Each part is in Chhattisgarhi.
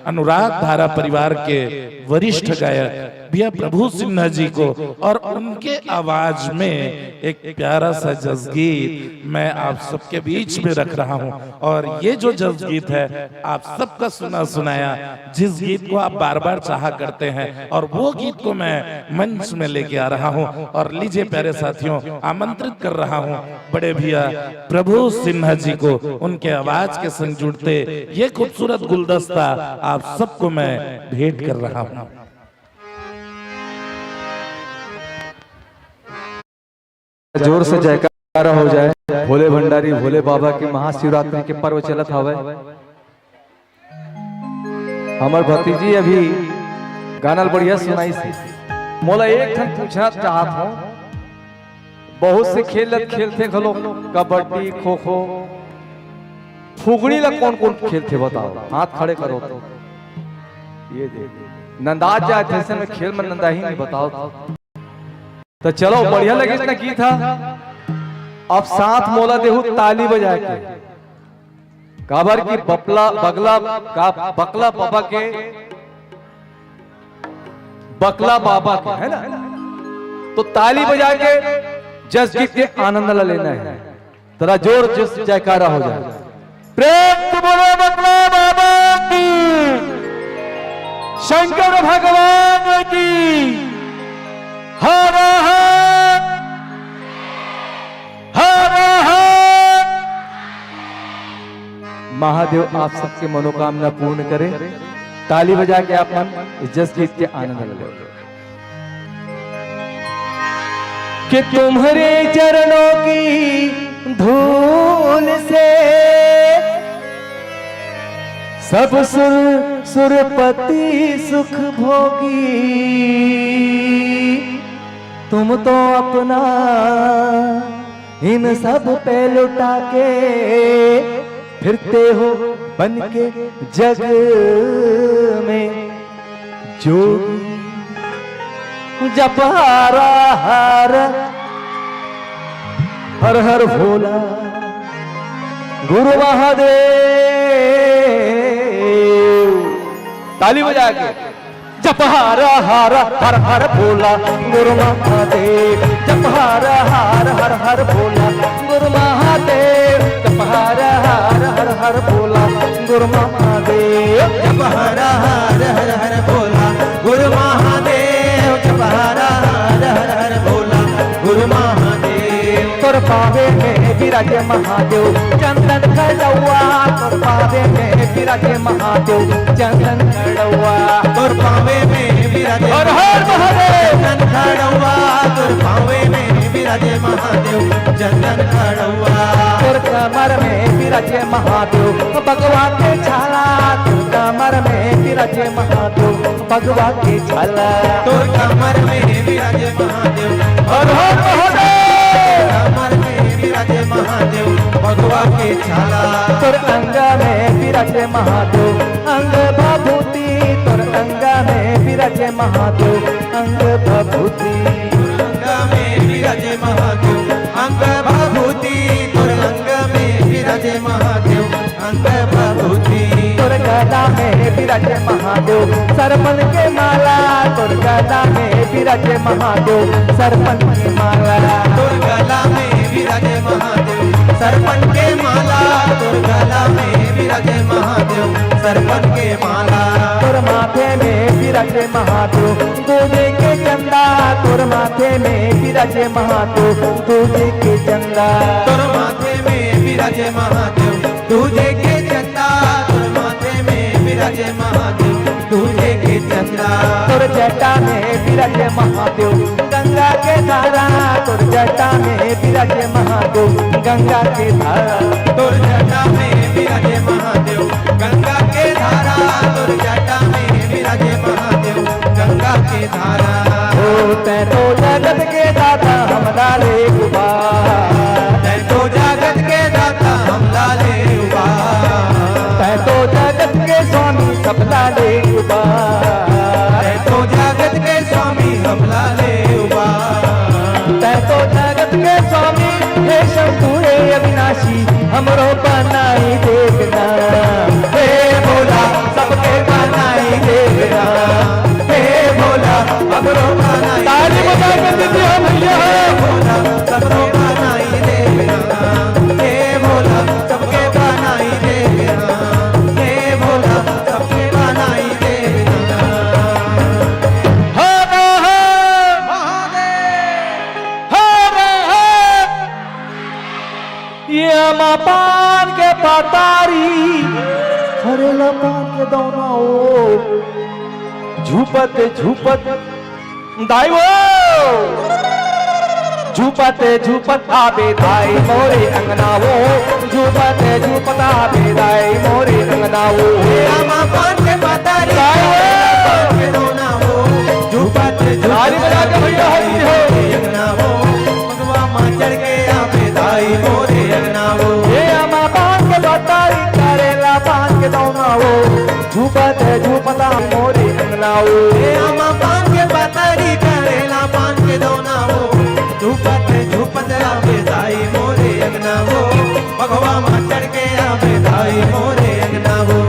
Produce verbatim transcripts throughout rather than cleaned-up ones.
अनुराग धारा परिवार के वरिष्ठ गायक भैया प्रभु सिन्हा जी को और उनके आवाज में एक प्यारा सा जसगीत मैं आप सबके बीच में रख रहा हूं। और ये जो जसगीत है, आप सबका सुना सुनाया, जिस गीत को आप बार बार चाहा करते हैं, और वो गीत को मैं मंच में लेके आ रहा हूं। और लीजिए प्यारे साथियों, आमंत्रित कर रहा हूं बड़े भैया प्रभु सिन्हा जी को उनके आवाज के संग जुड़ते ये खूबसूरत गुलदस्ता आप सबको मैं भेंट कर रहा हूं। जोर से जयकारा हो जाए। भोले भंडारी भोले बाबा के महाशिवरात्रि के पर्व चलत हवय। हमर भतीजी अभी गाना ल बढ़िया सुनाइस हे। मोला एक ठन पूछना चाहत हूँ, बहुत से खेल ल खेलथे घलो, कबड्डी, खो खो, फुगड़ी ला कौन कौन खेलथे बताओ, हाथ खड़े करो तो। ये दे, नंदा जात हे, ऐसे में खेल में नंदा ही नहीं, बताओ तो। तो चलो, बढ़िया लगे इतना गीत हा। अब साथ मोला देहू ताली बजा के, काबर की बपला बगला का बकला बाबा के, बकला बाबा के, है ना? तो ताली बजा के जस गीत के आनंद ला लेना है। जरा जोर से जयकारा हो जाए। प्रेम से बोलो बकला बाबा की, शंकर भगवान की। हर हर, हर हर। महादेव आप सबके मनोकामना पूर्ण करे। ताली बजा के आप मन जस गीत के आनंद ले। कि तुम्हारे चरणों की धूल से सब सुर सुरपति सुख भोगी। तुम तो अपना इन सब पे लुटा के फिरते हो बन के जग में जोगी। जप हर हर, हर हर भोला गुरु महादेव। ताली बजा के। जप हर हर, हर हर भोला गुरु महादेव। जप हर हर, हर हर भोला गुरु महादेव। जप हर हर, हर हर भोला गुरु महादेव। जप हर हर, हर हर भोला गुरु महादेव। जप हर हर, हर हर भोला गुरु महादेव। तोर पावे में विराजे महादेव चंदन खड़ौआ। तोर पावे में विराजे महादेव चंदन खड़ौआ। तोर पावे में विराजे हर हर महादेव। चंदन खड़ौआ। तोर पावे में विराजे महादेव चंदन खड़ौआ। तोर कमर में विराजे महादेव बगवा के छाला। तोर कमर में विराजे महादेव बगवा के छाला। तोर कमर में विराजे महादेव। हर हर महादेव। कमर में विराजे महादेव बगवा के छाला। तोर अंग में विराजे महादेव अंग भभूति। तोर अंग में विराजे महादेव अंग भभूति। अंग में विराजे महादेव अंग भभूति। तोर अंग में विराजे महादेव अंग भभूति। तोर गला में विराजे महादेव सरपन के माला। तोर गला में विराजे महादेव सरपन के माला। तोर गला में विराजे महादेव सरपन के माला। तोर गला में विराजे महादेव सरपन के माला। तोर माथे में विराजे महादेव दूजे के चंदा। तोर माथे में विराजे महादेव दूजे के चंदा। तोर माथे में विराजे महादेव दूजे के चंदा। तोर माथे में विराजे महादेव दूजे के चंदा। तोर जटा में विराजे महादेव गंगा के धारा। तोर जटा में विराजे महादेव गंगा के धारा। तोर जटा में विराजे महादेव गंगा के धारा। तोर जटा में विराजे महादेव गंगा के धारा। ओ तैं तो जगत के दाता हमला ले उबार। तैं तो जगत के दाता हमला ले उबार। तैं तो जगत के स्वामी सबला ले उबार। तैं तो जगत के स्वामी हमला ले उबार। तैं तो जगत के स्वामी हे शंभु हे अविनाशी हमरो बनाई देखना। हे भोला सबके बना पान के दौना ओ, झूपत झूपत दाई वो, झूपत झूपत आबे दाई मोरे अंगना वो, झूपत झूपत आबे दाई मोरे अंगना वो। हे आमा पान के पतरी, दाई वो। पान के दौना वो, झूपत झूपत ताली बजा के भैया हो, जी हो। अंगना वो, पगवा मा चढ़ के आबे दाई मोरे अंगना वो। हे आमा पान के पतरी, करेला पान के दौना वो, झूपत झूपत आबे मोरे अंगना वो। हे आमा पान के पतरी, करेला पान के दौना वो, झूपत झूपत आबे दाई मोरे अंगना वो, पगवा मा चढ़ के आबे दाई मोरे अंगना वो।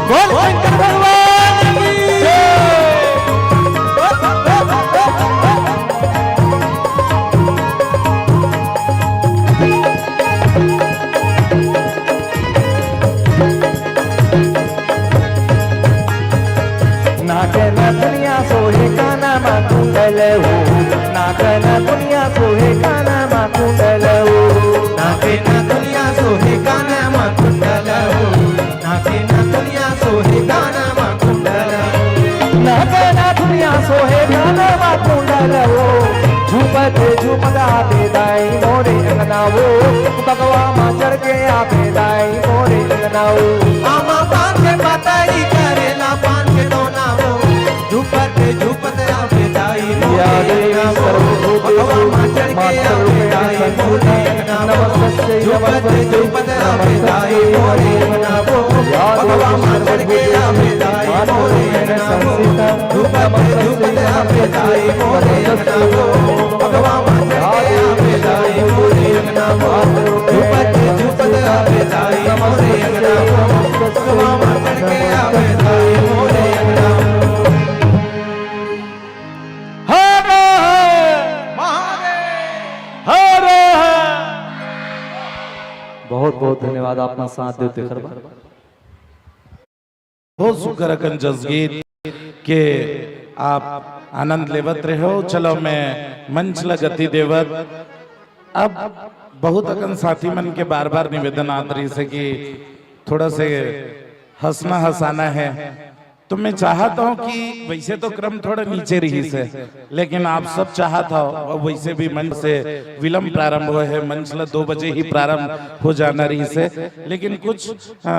बोल शंकर भगवान की जय। नाक नथुनिया सोहे काना मा कुंडल हो, नाक नथुनिया सोहे काना मा कुंडल हो। नाक नथुनिया सोहे काना मा कुंडल हो, नाक नथुनिया सोहे काना मा कुंडल हो। नाक नथुनिया सोहे काना मा कुंडल हो, झूपत झूपत आबे दाई मोरे अंगना वो, बगवा मा चढ़ के आबे दाई मोरे अंगना वो। आमा पान के पतरी, करेला पान के दौना वो, झूपत झूपत आबे दाई मोरे या देवी अंगना वो। सर्वभूतेषु बगवा मा चढ़ के आबे दाई मोरे अंगना वो। नमस्तस्यै झूपत नमस्तस्यै झूपत आबे दाई मोरे अंगना वो। या बगवा देवी मा चढ़ के सर्वभूतेषु आबे दाई मोरे अंगना वो। संस्थिता झूपत झूपत आबे दाई मोरे अंगना वो। बगवा मा चढ़ के आबे दाई मोरे अंगना वो। झूपत झूपत आबे दाई मोरे अंगना वो। बगवा मा चढ़ के आबे दाई मोरे अंगना वो। हर हर महादेव। हर हर। बहुत बहुत धन्यवाद, आप मन साथ देव तेकर बर। बहुत सुघर अकन जसगीत के आप आनंद लेवत रहे हो। चलो, मैं मंच ला गति देवत, अब बहुत अकन साथी मन के बार-बार निवेदन आत रहिस हे कि थोड़ा से हंसना हंसाना है, तो मैं चाहत हूं कि वैसे तो क्रम थोड़ा नीचे रहिस हे, लेकिन आप सब चाहत हो, और वैसे भी मंच से विलंब प्रारंभ हुआ है, मंच ला दो बजे ही प्रारंभ हो जाना रहिस हे, लेकिन कुछ, अ,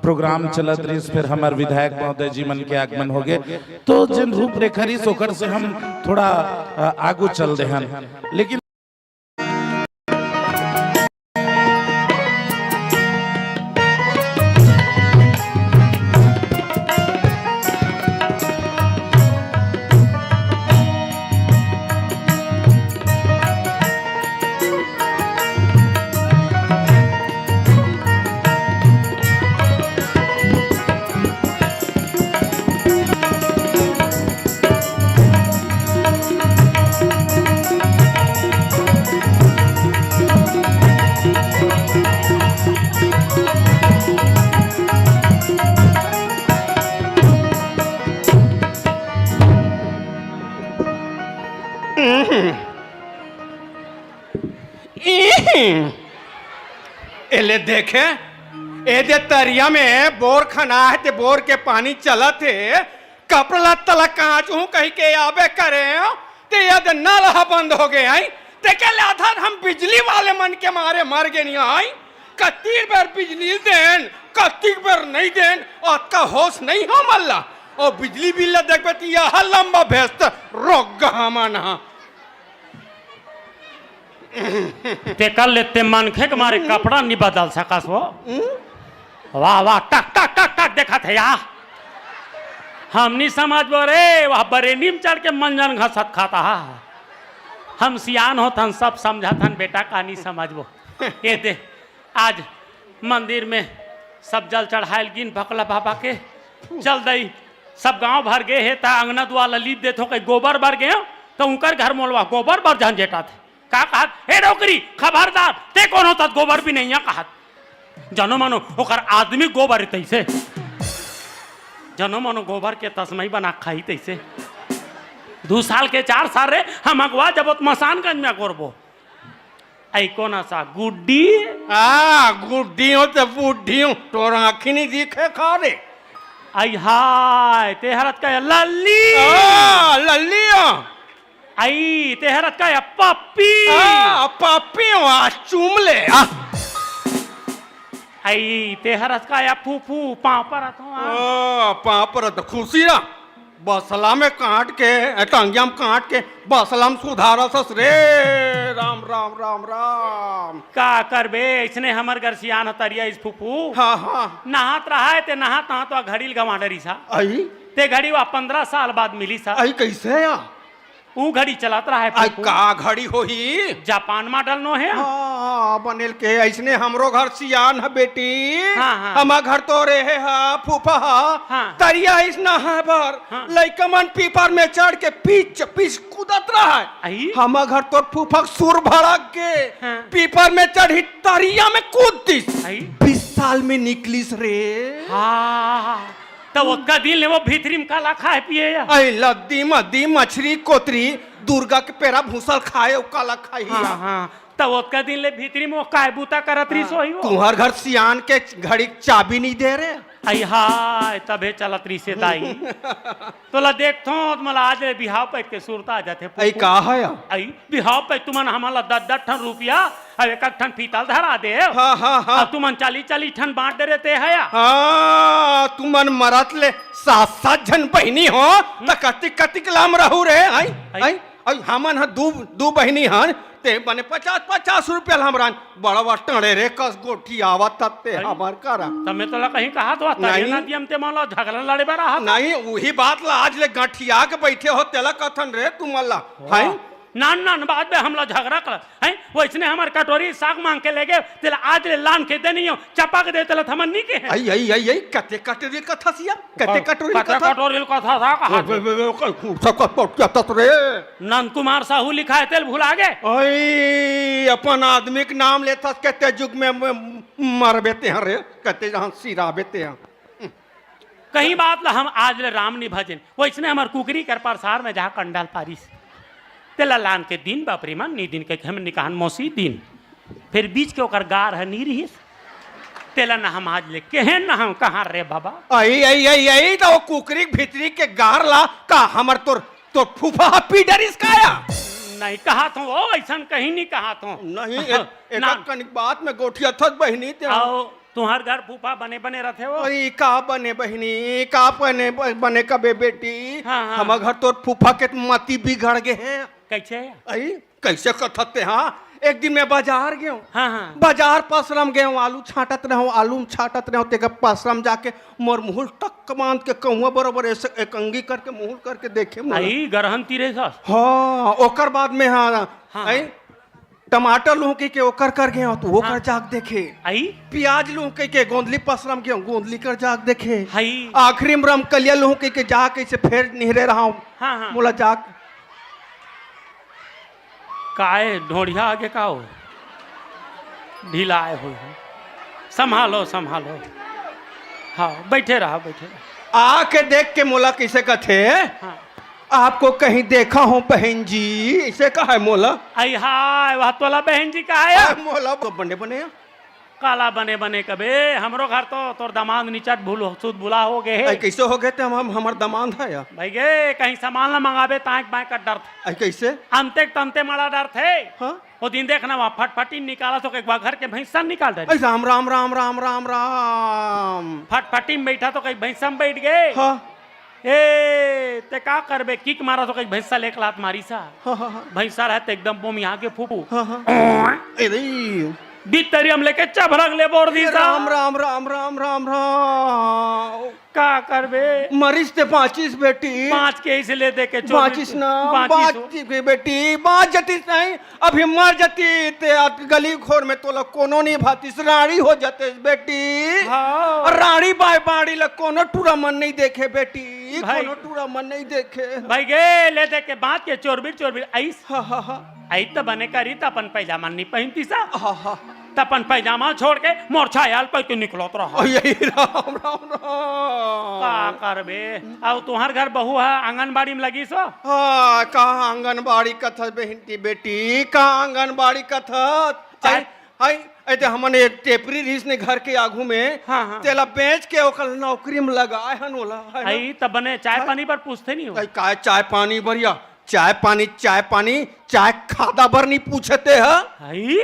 प्रोग्राम चलत रहिस, फिर हमर विधायक महोदय जी मन के आगमन हो गए, तो जिन रूपरेखा रहिस ओकर से हम थोड़ा, अ, आगू चल दे हन, लेकिन एले देखे, ए दे तरिया में बोर खना हे, ते बोर के पानी चलत हे, कपड़ा लत्ता ला कांचहूं कहि के आबे करे, ते ये दे नल ह बंद हो गए आई, ते के लाधन हम बिजली वाले मन के मारे मर गे नहीं आई। कत्ती बेर बिजली देन, कत्ती बेर नहीं देन, अतका होश नहीं हो मल्ला। और बिजली बिल ला देखबे त यह लंबा भेस्त रोक गहा मन हा। तेकर ले ते मनखे के मारे कपड़ा नी बदल सकस वो। वाह, वाह, टक, टक, टक, टक देखत हे या। हम नी समझबो रे, वह बरेनी में चढ़ के मंजन घसत खाता हा। हम सियान होत हन, सब समझत हन बेटा, का नी समझबो। ये दे, आज मंदिर में सब जल चढ़ायल गिन भकला बाबा के, चल दई, सब गांव भर गे हे, त अंगना दुआर ला लीप देथो, कहीं गोबर बर गे हो, त उनकर घर मोलवा गोबर बर झंझेटाथे। का कहत, "ए डोकरी, खबरदार, ते कोनो तत गोबर भी नहीं है," कहत। जनो मनो ओकर आदमी गोबर तैसे, जनो मनो गोबर के तस्मई बना खाई तैसे। दू साल के चार साल रे, हम अगवा जब ओत मसानगंज में गोरबो। ऐ कोन असा गुड्डी? आ, गुड्डी हो त बुड्ढी हो, तोर आँखी नहीं दिखे का रे? ऐ हाय, ते हरत का लल्ली? आ, लल्ली हो। ऐ, ते हरत का पप्पी? आ, पप्पी हो, आ, चूम ले, आ। ऐ, ते हरत का फूफू, पाँव परत हो, आ। आ, पाँव परत, खुशी रह। बसला में काट के, ए, टंगिया में काट के, बसला में सुधारस रे। राम, राम, राम, राम। का करबे, अइसने हमर घर सियान ह तरिया इस फूफू। हाँ, हाँ। नहात रहा है, ते नहात, नहात वा घड़ी ल गंवा डरिस हा। अई? ते घड़ी वा पंद्रह साल बाद मिलिस हा। अई, कइसे आ? ऊ घड़ी चलत रहा है आई फूफू। का घड़ी होही? जापान मॉडल नो हे। हाँ, बनेल के अइसने हमरो घर सियान ह बेटी। हाँ, हाँ। हमर घर तो रेहे ह, फूफा ह। हाँ। तरिया अइसना ह भर। हाँ। लइका मन पीपर में चढ़ के पीच पीच कूदत रहा है। आई? हमर घर तोर फूफा के सुर भड़क के हाँ। पीपर में चढ़ी तरिया में कूद दिस। आई? बीस साल में निकलिस रे। हाँ। त ओतका दिन ले वो भीतरी में काला खाए पिए या? अई लद्दी मद्दी, मछरी, कोतरी, दुर्गा के पेरा भूसा ल खाए, अउ काला खाही हाँ, या? हाँ। त ओतका दिन ले भीतरी में वो काय बूता करत रहिस होही वो? तुंहर घर सियान के घड़ी के चाबी नहीं दे रे। अई हाय, तभे चलत रहिसे दाई। तोला देखथों, त मोला आज ले बिहाव पइत के सुरता आ जाथे, अई फूफू। का हे या? अई बिहाव पइत तुमन हमन ला दस दस ठन रुपया अउ एक एक ठन पीतल धरा देव। हाँ, हाँ, हाँ। अउ तुमन चालीस चालीस ठन बांट दे रहे ते हया। हाँ, तुमन मरत ले सात सात झन बहिनी हो, त हम्म। कतिक कतिक लाम रहू रे, आई, आई। आई, आई, हमन ह दू, दू बहिनी हन, ते बने पचास पचास रुपया लाम रहन, बड़ा वा टंड़े रे कस गोठी आवत त ते आई। हमर करा। त मैं तोला कहीं कहा तो नहीं। ना दियम ते मन ला झगड़ा लड़े बर रहा था। नहीं, उही बात ला आज ले गठिया के बैठे हो, तेला कथन रे तुमन ला, वाह। हैं? नान नान बात में हमला झगड़ा कर, हैं? वइसने हमर कटोरी साग मांग के ले गे, तेला आज ले लान के दे नहीं हो, चपक दे तेला थमन नहीं के। आई, आई, आई, आई, कते कटोरी कथस या? कते कटोरी कते कथस? कटोरी कथस, कहा वे, थे? वे, वे, वे, सब का पट क्या तत रे? नंद कुमार साहू लिखा है, तेल भुला गे। आई, अपन आदमी के नाम लेथस, कते जुग में म-, मरबे ते हरे, कते जहाँ सिराबे ते हैं। कहीं बात ला हम आज ले राम नहीं भजेन। वइसने हमर कुकरी कर परसार में जहाँ कंडाल पारिस। तेला लान के दिन बापरी मन, नी दिन के हम निकाहन मौसी दिन। फिर बीच के ओकर गार ह नी रिहिस। तेला न हम आज ले केहेन न हम कहाँ रे बाबा। आई, आई, आई, आई, त वो कुकरी के भीतरी के गार ला का हमर तोर, तोर फूफा ह पी डरिस का या? नहीं कहा थो, ओ, अइसन कहीं नहीं कहा थो। नहीं, एक, एक ना। कनिक बात में गोठिया थस बहिनी ते। आओ। तुंहर घर फूफा बने बने रथे वो? अरे, का बने बहिनी, का बने, बने कबे बेटी? हाँ, हाँ। हमर घर तोर फूफा के मती बिगड़ गे हे। कइसे? अई, कइसे कथस ते, हाँ? एक दिन मैं बाजार गेंव। हाँ, हाँ। बाजार पसरम गेंव, आलू छांटत रहेंव, आलू में छांटत रहेंव, तेकर पसरम जाके मोर मुहुल टक बांध के कहुआ बरोबर अइसे एक अंगी करके मुहुल करके देखे मोला। अई, गरहन तीरे सस? हाँ, ओकर बाद में हाँ, हाँ, अई, हाँ। टमाटर लूहूं कहिके ओकर कर गेंव, त ओकर हाँ। जाके देखे। आई? पियाज लूहूं कहिके गोंदली पसरम गेंव, गोंदली कर जाके देखे। हई। आखिरी में रमकलिया लूहूं कहिके जाके अइसे फेर निहरे रहंव। हाँ, हाँ। मोला जाके काय ढोढ़िया आगे का हो? ढिलाए हो। संभालो, संभालो। हाँ, बइठे रहा, बइठे रहा। आके देख के मोला कइसे कथे? हाँ। आपको कहीं देखा हो बहन जी, अइसे कहा हे मोला। आई हाय, वह तोला बहन जी कहा हे? अरे मोला तो बने बने। काला बने बने कबे, हमरो घर तो तोर दमांद निचट भूल हो, सुध बुला हो गे हे। अरे कइसे हो गे ते हम, हम, हमर दमांद हे या? भई गे, कहीं सामान ला मंगाबे, तांय बांय कर डरथे। अरे कइसे? अंते के तंते मड़ा डरथे। हाँ? ओ दिन देखना वहाँ फटफटी निकालत हो के एक बार घर के भैंसा निकाल डरे। अरे राम, राम, राम, राम, राम, राम। फटफटी में बइठा तो कहीं भैंसा में बइठ गे। हाँ। ए, ते का करबे? किक मारा तो कहीं भैंसा ले एक लात मारिस हा। हाँ, हाँ, हाँ। भैंसा रहे तो एकदम बोमी आगे फूफू। हाँ, हाँ। ए रे। बित्तरिया में लेके चभरक ले बोर दिस हा। राम, राम, राम, राम, राम, राम। का करबे? मरिस ते बांचिस बेटी। बांच के अइसे ले दे के चोरी बांचिस ना, बांचिस हो। बांचिस के बेटी, बांच जतिस नहीं, अभी मर जतिस ते आज गली घोर में तोला कोनो नहीं भातिस, रांड़ी हो जतिस बेटी। हाँ। अउ रांड़ी बाय बांड़ी ला कोनो टूरा मन नहीं देखे बेटी, भाई। कोनो टूरा मन नहीं देखे। भई गे, ले दे के बांच के चोरबिर चोरबिर आइस। हाँ, हाँ, हाँ। अई त बने करी, त अपन पैजामा नी पहिनती सा। हाँ, हाँ। त अपन पैजामा छोड़ के मोर छाया ल पहिर के निकलत रहा। अई, अई, राम, राम, राम। का करबे? अउ तुंहर घर बहू ह आंगनबाड़ी म लगिस हो? हाँ, का आंगनबाड़ी कथस बहिन की बेटी, का आंगनबाड़ी कथस? चाय अई, अई, अई, ते हमन एक टेपरी रिहिस ने घर के आगू में, हाँ, हाँ। तेला बेच के ओकर नौकरी म लगाए हन ओला, है ना? अई, त बने चाय हाँ। पानी बर पूछते नी हो? अई, काय चाय पानी बर या? चाय पानी, चाय पानी, चाय खादा बर नी पूछते ह? अई,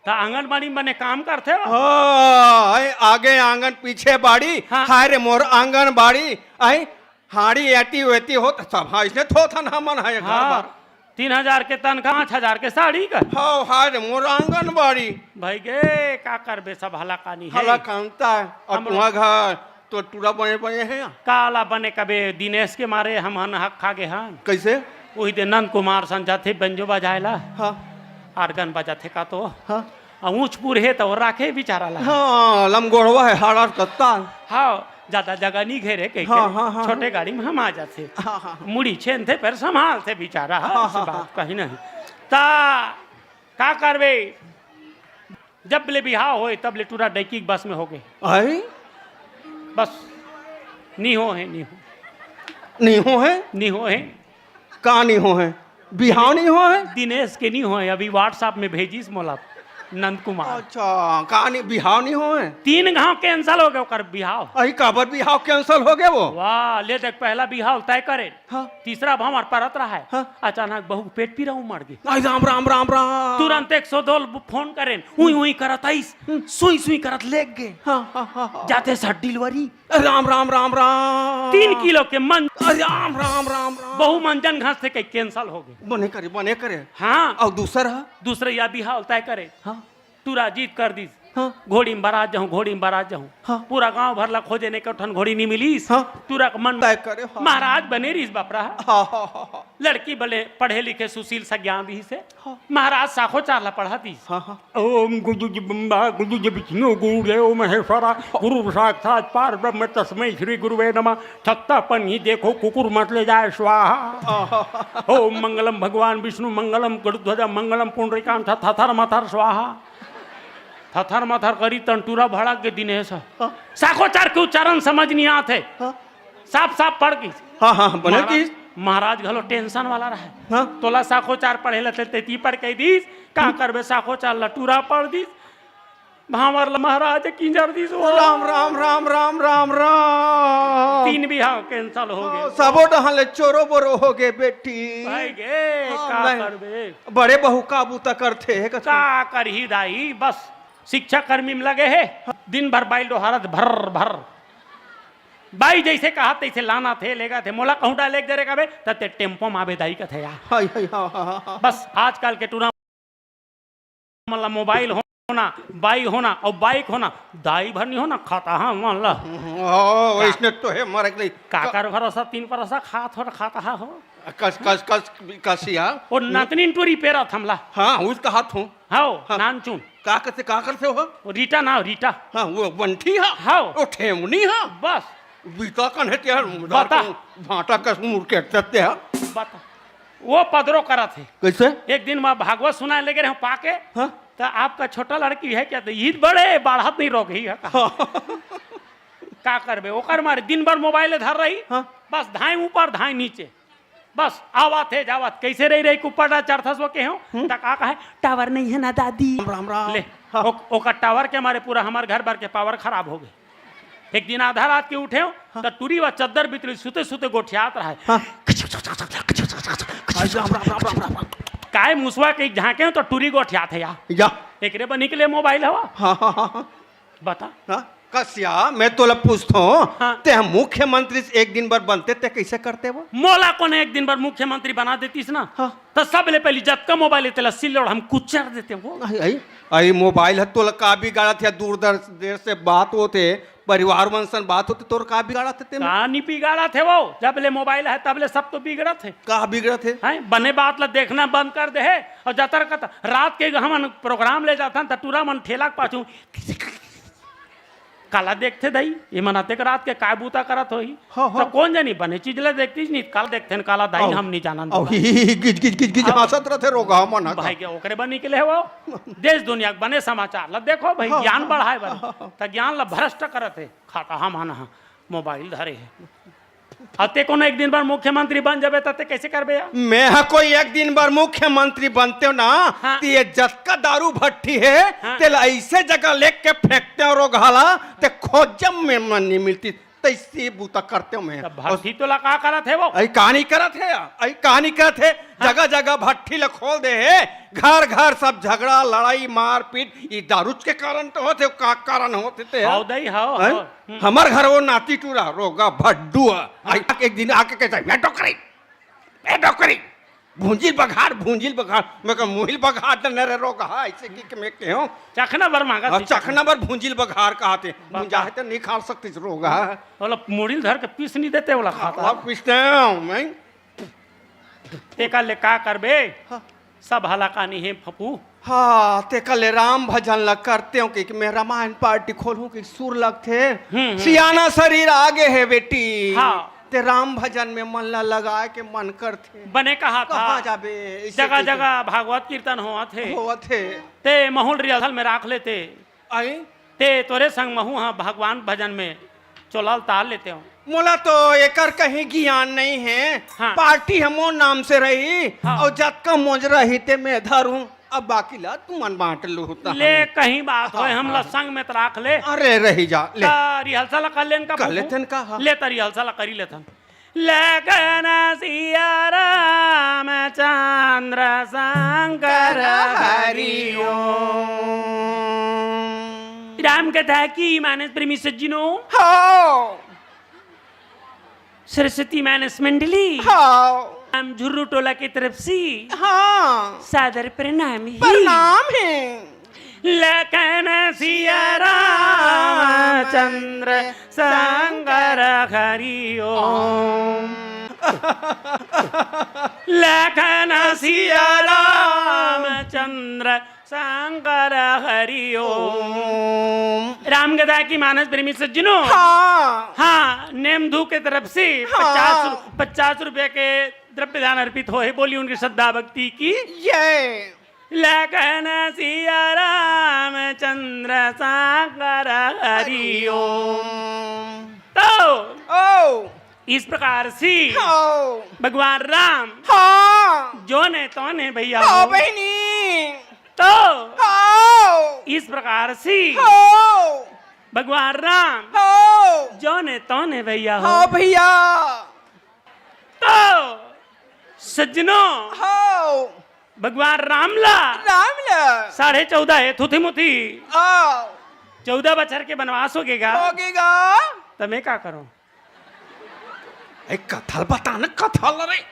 त आंगनबाड़ी म बने काम करथे हो? हाँ, अई, आगे आंगन पीछे बाड़ी, हाँ। हाय रे मोर आंगनबाड़ी, अई, हाड़ी एती वेती होत, सब हाँ, अइसने थोथन हमन ह घर हाँ, बार। तीन हजार के तनखा, पाँच हजार के साड़ी का। हाँ, हाय रे मोर आंगनबाड़ी। भई गे, का करबे, सब हलाकानी हे। हलाकानता हे। अउ हमर तुंहर घर तो टूरा बने बने हे या? काला बने कबे, दिनेश के मारे हमन हक खा गे हन। कइसे? उही दे नंद कुमार सन जाथे बेंजो बजाए ला। हाँ। आर्गन बजाथे का तो। हाँ। अउ ऊंच पुर हे त ओ राखे बिचारा ला। हाँ, लमगोड़वा हे, हाड़ा कत्ता। हाँ, जादा जगह नी घेरे कहिके हाँ, हाँ, हाँ, छोटे हाँ। गाड़ी म हमा जाथे। हाँ, हाँ, हाँ। मुड़ी छेनथे फेर संभालथे बिचारा, हाँ, हाँ, अइसे हाँ, बात हाँ। कहीं नहीं। त का करबे, जब ले बिहाव होय तब ले टूरा डैकी के बस में होगे। अई? बस, नी हो हे, नी हो। नी हो हे? नी हो हे। का नी हो हे? बिहाव नी हो हे? दिनेश के नी हो हे, अभी WhatsApp में भेजिस मोला नंद कुमार। अच्छा, का नी, बिहाव नी हो हे? तीन घांव cancel होगे ओकर बिहाव। अई, काबर बिहाव cancel होगे वो? वाह, ले देख, पहला बिहाव तय करे, हाँ। तीसरा भांवर परत रहा हे, हाँ। अचानक बहू के पेट पीरा उमड़ गे। अई, राम, राम, राम, राम। तुरंत एक सौ दो ल फोन करेन, उई, उई करत आइस, हम्म। सुई, सुई करत लेग गे। हाँ, हाँ, हाँ, हाँ। जाते साथ delivery। राम, राम, राम, राम। तीन किलो के मन। राम, राम, राम, राम। बहू मन जन घांस थे कही cancel होगे। बने करे, बने करे। हाँ। अउ दूसर ह? दूसर या बिहाव तय करे। हाँ। टूरा जिद कर दिस। हाँ। घोड़ी म बरात जाहूं, घोड़ी म बरात जाहूं। हाँ। पूरा गांव भर ला खोजे ने, एको ठन घोड़ी नी मिलिस। हाँ। टूरा के मन तय करे, हाँ। महाराज बने रिहिस बाप रा। हाँ, हाँ, हाँ, हाँ। लड़की बले पढ़े लिखे सुशील सज्ञान रिहिसे। हाँ। महाराज साखोचार ला पढ़ा दिस। हाँ, हाँ। ओम गुदुज बम्बा गुदुज विष्णु गुरुदेव महेश्वरा गुरु साक्षात पार ब्रह्म तस्मै श्री गुरुवे नमः। थकता पन ही देखो कुकुर मत ले जाए स्वाहा। हाँ, हाँ, हाँ। ओम मंगलम भगवान विष्णु मंगलम गरुध्वजा मंगलम पुंडरीकांत थथर मथर स्वाहा। थथर मथर करी तन टूरा भड़क गे दिनेश। हाँ। साखोचार के उच्चारण समझ नी आत हे। हाँ। साफ साफ पढ़ गिस। हाँ, हाँ, बने महाराज, गिस। महाराज घलो tension वाला रहे। हाँ। तोला साखोचार पढ़े ला ते, ते ती पढ़ कहि दिस, का करबे साखोचार ला टूरा पढ़ दिस। भांवर ला महाराज किंजर दिस हो। राम, राम, राम, राम, राम, राम। तीन बिहाव cancel होगे। हाँ, सबो डहन ले चोरो बोरो होगे बेटी। भई गे, हाँ, का नहीं। करबे? बड़े बहू का बूता करथे, हे कथे। का करही दाई, बस शिक्षा कर्मी म लगे हे। दिन भर बाई ल डोहारत भर भर। बाई जइसे कहा तइसे लानथे, लेगथे। मोला कहूं डाहर लेग दे रे कबे, त ते टेम्पो म आबे दाई कथे या। हाय, हाय, हाँ, हाँ, हाँ, हाँ। बस आजकल के टूरा मन ला मोबाइल होना, बाई होना अउ बाइक होना, दाई भर नी होना, खतहा मन ला। ओ, का? वइसने तो हे, मरे के नहीं। काकर भरोसा, तीन परोसा खात हो, खतहा हो। कस, कस, कस, कसिया। ओ नतनीन टूरी पेरत हमला। हाँ, उस कहत हूँ। हव, हाँ। नानचुन। का करथे, का करथे हो? ओ रीटा ना, रीटा। हाँ, वो बंठी हा? हव। ओ ठेमनी हा? बस। बीता कन हे तेहर, बता। भांटा कस मुड़ के तेहर। बता। वो पदरो करत हे। कइसे? एक दिन मैं भागवत सुनाए लगे रहे पाके, हाँ। त आपका छोटा लड़की है क्या? त ईद बड़े बाढ़त नहीं रोक ही है का? हाँ। का करबे? ओकर मारे दिन भर मोबाइल धर रही, हाँ। बस धाए ऊपर, धाए नीचे। बस, आवत हे, जावत, कइसे रहि रहि के ऊपर डहर चढ़थस वो केहेंव, हम्म। त का कहे, "टावर नइ हे ना दादी।" राम, राम। ले, हाँ। ओ-, ओकर टावर के मारे पूरा हमर घर भर के पावर खराब होगे। एक दिन आधा रात के उठेंव, हाँ। त टूरी वा चद्दर बितरी सुते सुते गोठियात रहय। हाँ। राम, राम, राम, राम, राम, राम। काय मुसवा के झांकेंव त टूरी गोठियात हे या। या। एकरे बर निकले मोबाइल हवा। हाँ, हाँ, हाँ, हाँ। बता। हाँ? कसिया, मैं तोला पूछथों, हाँ। तें मुख्यमंत्री एक दिन बर बनते, तें कइसे करते वो? मोला कोनो एक दिन बर मुख्यमंत्री बना देतिस ना, हाँ। त सबले पहिली जतका मोबाइल हे तेला सिल्लोड़ हम कुचर देते वो। अई, अई, अई मोबाइल हे तोला का बिगाड़त हे? दूर दर-, देर से बात होथे, परिवार मन सन बात होथे, तोर का बिगाड़त हे तेमा? का नी बिगाड़त हे वो? जब ले मोबाइल हे तब ले सब तो बिगड़त हे। का बिगड़त हे? हैं? बने बात ला देखना बंद कर दे हे अउ जतर कत रात के हमन प्रोग्राम ले जाथन त टूरा मन ठेला के पाछू काला देखथे दाई, ये मन अतेक रात के काय बूता करत होही? हाँ, हाँ। त कोन जनी बने चीज ल देखतिस नहीं, काला देखथे न काला दाई, हाँ। हम नहीं जानन अउ बाबा। ही, ही, ही, गिज, गिज, गिज, गिज हाँ। हाँसत रथे रोगहा मन ह। भाई के ओकरे बर निकले हे वो। देश दुनिया के बने समाचार ल देखो भाई, हाँ, ज्ञान हाँ, बढ़ाए बर। हाँ, हाँ। त ज्ञान ल भ्रष्ट करत हे, खाता हम हन, हाँ, मोबाइल धरे हे। अउ ते कोनो एक दिन बर मुख्यमंत्री बन जाबे त ते कैसे करबे यार? मैं ह कोई एक दिन बर मुख्यमंत्री बनतेव ना, हाँ। त ये जतका दारू भट्ठी हे, हाँ। तेला ऐसे जगह लेके फेंकतेव रोगहा ला, ते खोजम में मन नहीं मिलतिस, तैसे बूता करतेव मैं। त भट्ठी तोला का करत हे वो? अई कहानी करत हे, अई कहानी करत हे, हाँ। जगह जगह भट्ठी ला खोल दे हे, घर घर सब झगड़ा, लड़ाई, मारपीट, ये दारूच के कारण तो होथे, का कारण होथे ते? हव दाई, हव, हैं? हव। हम्म। हमर घर वो नाती टूरा रोगहा भड्डू ह। हाँ। आई एक दिन आके कहथे, "ए डोकरी, ए डोकरी, भूंजिल बघार, भूंजिल बघार।" मैं कहा, "मुहिल बघार त नरे रोगहा, ऐसे कि, कि मैं कहूँ।" चखना भर मांगा हाँ, थी। चखना भर भूंजिल बघार कहथे। बाबा। भूंजा हे त नहीं खा सकतिस रोगहा। बोला, मुड़िल धर के पीस नहीं देते, बोला खाता। अब पीसते हैं, मैं। तेकर ले का करबे? हाँ। सब हलाकानी हे फफू। हाँ, तेकर ले राम भजन ला करतेव कि, कि मैं रामायण पार्टी खोलहूँ कि सुर लगथे। हम्म, हम्म। सियाना शरीर आगे हे बेटी। हाँ। ते राम भजन में मन ला लगाए के मन करथे। बने कहा था। कहाँ जाबे? ऐसे जगह कहिके। जगह भागवत कीर्तन होवत हे। होवत हे। ते महूँ ल rehearsal में राख लेते। आई? ते तोरे संग महूँ ह भगवान भजन में चोला उतार लेतेव। मोला तो एकर कहीं गियान नहीं हे। हाँ। पार्टी ह मोर नाम से रही हाँ। अउ जतका मोजरा ही ते मैं धरूँ, अब बाकी ला तुमन बांट लूहू त ले हमें। कहीं बात होय, हाँ, हमला हाँ। संग में त राख ले। अरे रही जा, ले। त rehearsal कर लेन का कर फफू? लेथन का, हाँ। ले त rehearsal करी लेथन। लखन सिया रामचंद्र शंकर हरि ओम। राम कथा की मानस प्रेमी सज्जनों। हाँ। सरस्वती मानस मंडली। हाँ। हम झुर्रू टोला की तरफ से हाँ। सादर प्रणाम है। प्रणाम है। लखन सिया रामचंद्र शंकर हरि ओम। लखन सिया रामचंद्र शंकर हरि ओम। ओम। राम कथा की मानस प्रेमी सज्जनों। हाँ। हाँ, नेम धू के तरफ से हाँ। पचास रु-, पचास रुपया के द्रव्य दान अर्पित होय, बोली उनकी श्रद्धा भक्ति की। जय। लखन सिया रामचंद्र शंकर हरि ओम। तो ओ। इस प्रकार से हाँ। भगवान राम हाँ। जो ने तो ने भैया हाँ हो। बहिनी। तो हाँ। इस प्रकार से हाँ। भगवान राम हाँ। जो ने तो ने भैया हो। हाँ भैया। तो सज्जनों, हाँ। भगवान राम ला राम ला। साढ़े चौदह हे, थुथी मुथी। आओ। चौदह बछर के बनवास होगे गा। होगे गा। त मैं का करूं? ए, कथा ल बता न, कथा ल रे।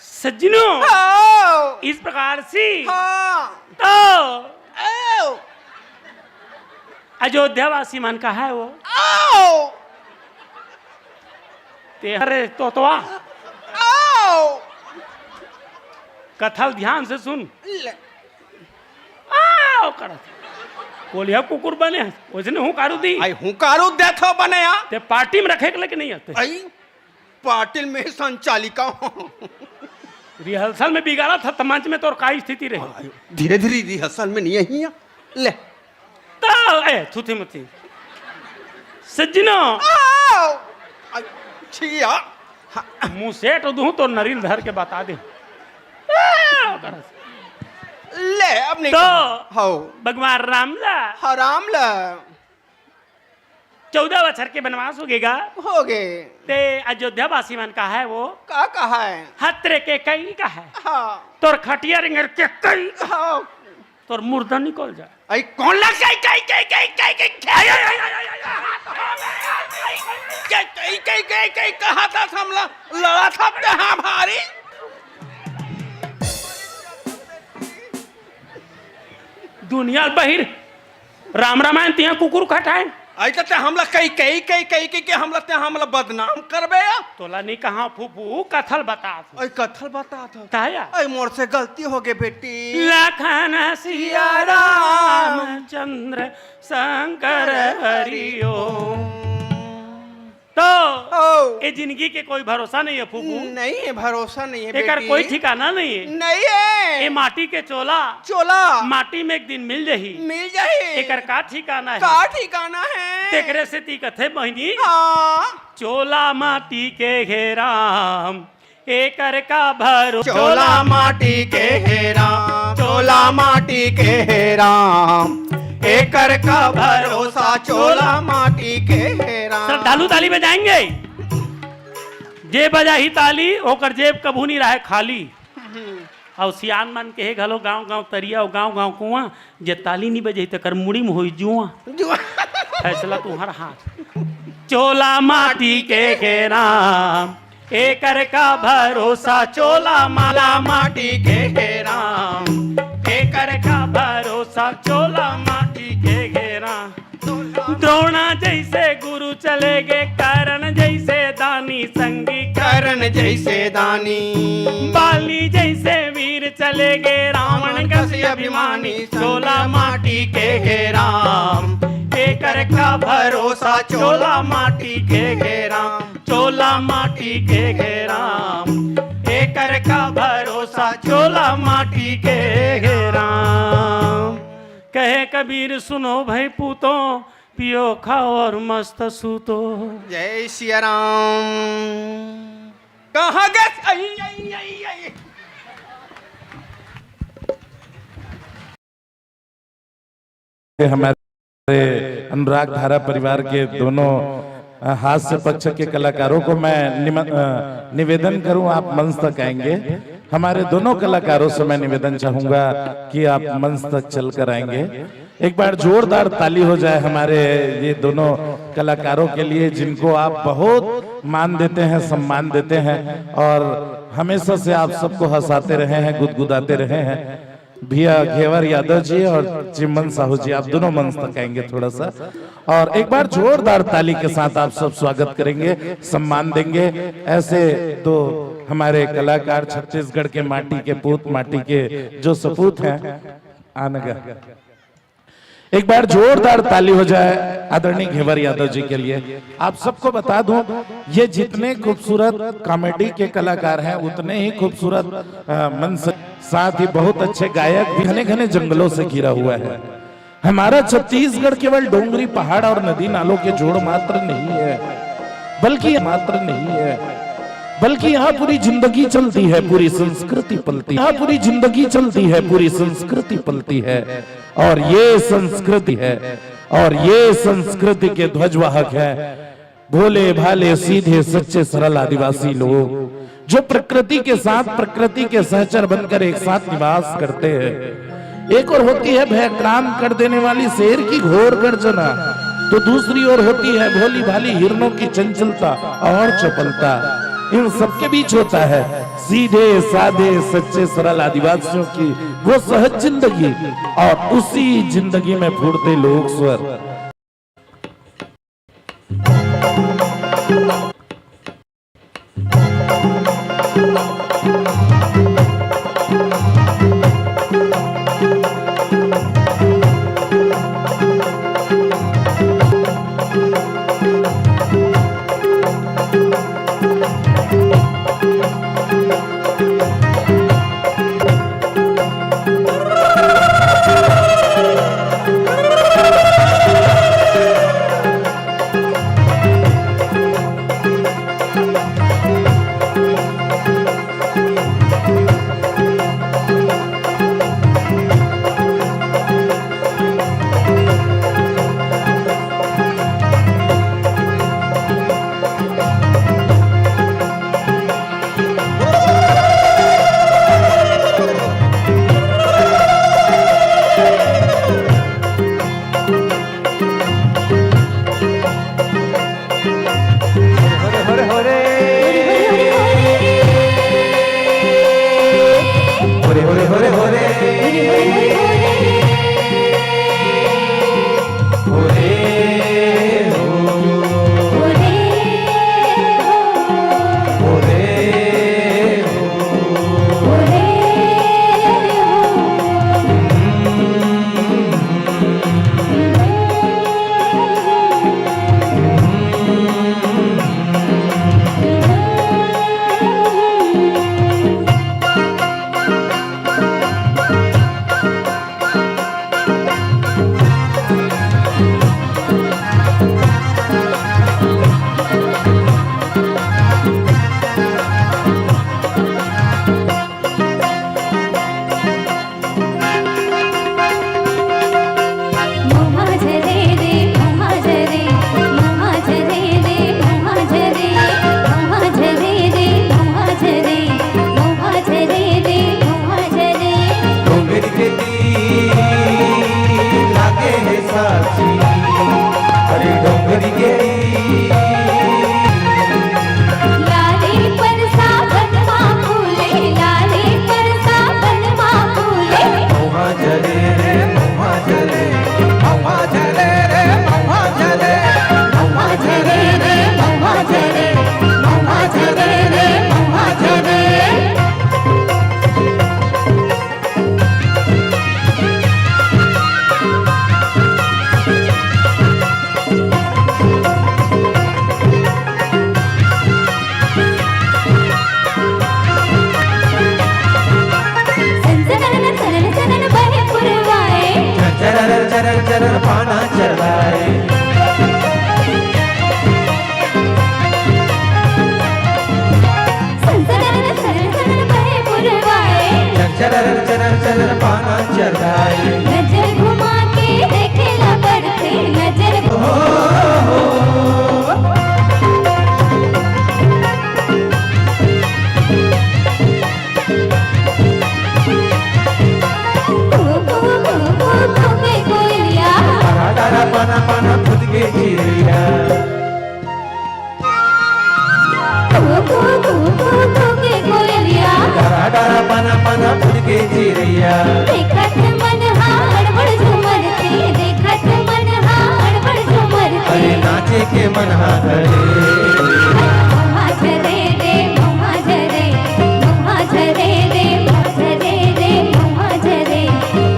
सज्जनों, आओ। इस प्रकार से हाँ। तो आओ। अयोध्यावासी मन कहा हे वो? आओ। ते हरे तोतवा। आओ। कथा ल ध्यान से सुन। ले। आओ करत। कोलिहा कुकुर बने हे, ओइसने हुंकारू दी। आई हुंकारू देथो बने या। ते पार्टी में रखे के लेके नहीं आते। आई पाटिल में संचालिका। रिहर्सल में बिगाड़ा था, त मंच में तोर का स्थिति रहे? धीरे धीरे रिहर्सल में नहीं आई है। ले। तो, ए, थुथी मुथी। सज्जनो। आओ। आ, छिया। हाँ। मुंह सेट दूं तो नरील धर के बता दे। आओ। ले, अब नहीं तो, कहा। हौ। भगवान राम ला। हाँ, राम ला। चौदह बछर के बनवास होगे गा। होगे। ते अयोध्या वासी मन कहा हे वो? का कहा हे? हत्रे के कई कहा हे। हाँ। तोर खटिया रेंगेर के कई। हाँ। तोर मुर्दा निकल जाय। आई कोन ला कई, कई, कई, कई, कई, कई, कई, कई, कई, कई, कई, कई, कहा था हमला लड़ा था ते हाँ भारी। दुनिया बहिर राम रामायण तिहा कुकुर खटाए। अइसे ते हमला कई, कई, कई, कई, कई के हमला ते हमला बदनाम करबे या? तोला नहीं कहा फूफू, कथल बतात हूँ। अई कथल बतात हूँ। काया? अई मोर से गलती हो गई बेटी। लखन सिया रामचंद्र शंकर हरि ओम। तो ओ। ए जिंदगी के कोई भरोसा नहीं है फूफू। नहीं है, भरोसा नहीं है एकर बेटी। कोई ठिकाना नहीं है। नहीं है। ए माटी के चोला, चोला। माटी में एक दिन मिल जाही। मिल जाही। एकर का ठिकाना है? का ठिकाना है? तेकरे सेती कथे बहिनी, हाँ। चोला माटी के हे राम, एकर का भरो चोला माटी के हे राम, चोला माटी के हे राम, एकर का भरोसा चोला माटी के हे राम। श्रद्धालु ताली बजाएंगे। जे बजाही ताली, ओकर जेब कभू नहीं रहे खाली। अउ सियान मन के हे घलो, गांव गांव तरिया अउ गांव गांव कुआं, जे ताली नहीं बजाही, तेकर मुड़ी में होई जुआं। जुआं। फैसला तुम्हारा हाथ। चोला माटी के हे राम, एकर का भरोसा, चोला माला माटी के हे राम, एकर का भरोसा, चोला माटी के हे राम। द्रोणा जैसे गुरु चले गे, कर्ण जैसे दानी संगी, कर्ण जैसे दानी। बाली जैसे वीर चले गे, रावण कस अभिमानी, चोला माटी के हे राम, एकर का भरोसा, चोला माटी के हे राम, चोला माटी के हे राम, एकर का भरोसा, चोला माटी के हे राम। कहे कबीर सुनो भाई पूतो, पियो खाओ और मस्त सूतो। जय सिया राम। कहाँ गए? आई, आई, आई, आई। हमारे अनुराग धारा परिवार के दोनों, अ, हास्य पक्ष के कलाकारों को मैं निम-, अ, निवेदन करूं, आप मंच तक आएंगे। हमारे दोनों कलाकारों से मैं निवेदन चाहूंगा कि आप मंच तक चलकर आएंगे। एक बार जोरदार ताली हो जाए हमारे ये दोनों कलाकारों के लिए, जिनको आप बहुत मान देते हैं, सम्मान देते हैं और हमेशा से आप सबको हंसाते रहे हैं, गुदगुदाते रहे हैं। भैया घेवर यादव जी और चिमन साहू जी, आप दोनों मंच तक आएंगे थोड़ा सा। और एक बार जोरदार ताली के साथ आप सब स्वागत करेंगे, सम्मान देंगे। ऐसे तो हमारे कलाकार छत्तीसगढ़ के माटी के पूत, माटी के जो सपूत हैं। आनगा। एक बार जोरदार ताली हो जाए आदरणीय घेवर यादव जी के लिए। आप सबको बता दूं, ये जितने खूबसूरत कॉमेडी के कलाकार हैं, उतने ही खूबसूरत, अ, मंच, साथ ही बहुत अच्छे गायक भी। घने घने जंगलों से घिरा हुआ है हमारा छत्तीसगढ़। केवल डोंगरी, पहाड़ और नदी नालों के जोड़ मात्र नहीं है, बल्कि मात्र नहीं है, बल्कि यहाँ पूरी जिंदगी चलती है, पूरी संस्कृति पलती है। यहाँ पूरी जिंदगी चलती है, पूरी संस्कृति पलती है। और ये संस्कृति है, और ये संस्कृति के ध्वजवाहक है भोले भाले, सीधे, सच्चे, सरल आदिवासी लोग, जो प्रकृति के साथ, प्रकृति के सहचर बनकर एक साथ निवास करते हैं। एक ओर होती है भयक्रांत कर देने वाली शेर की घोर गर्जना, तो दूसरी ओर होती है भोली भाली हिरणों की चंचलता और चपलता। इन सबके बीच होता है सीधे साधे सच्चे सरल आदिवासियों की वो सहज जिंदगी, और उसी जिंदगी में फूटते लोक स्वर। गाना बन के चिरैया। देखत मन हा अड़बड़ झूमर थे, देखत मन हा अड़बड़ झूमर थे। अरे नाचे के मन हा धरे। भौंहा झरे रे, भौंहा झरे, भौंहा झरे रे, भौंहा झरे रे, भौंहा झरे,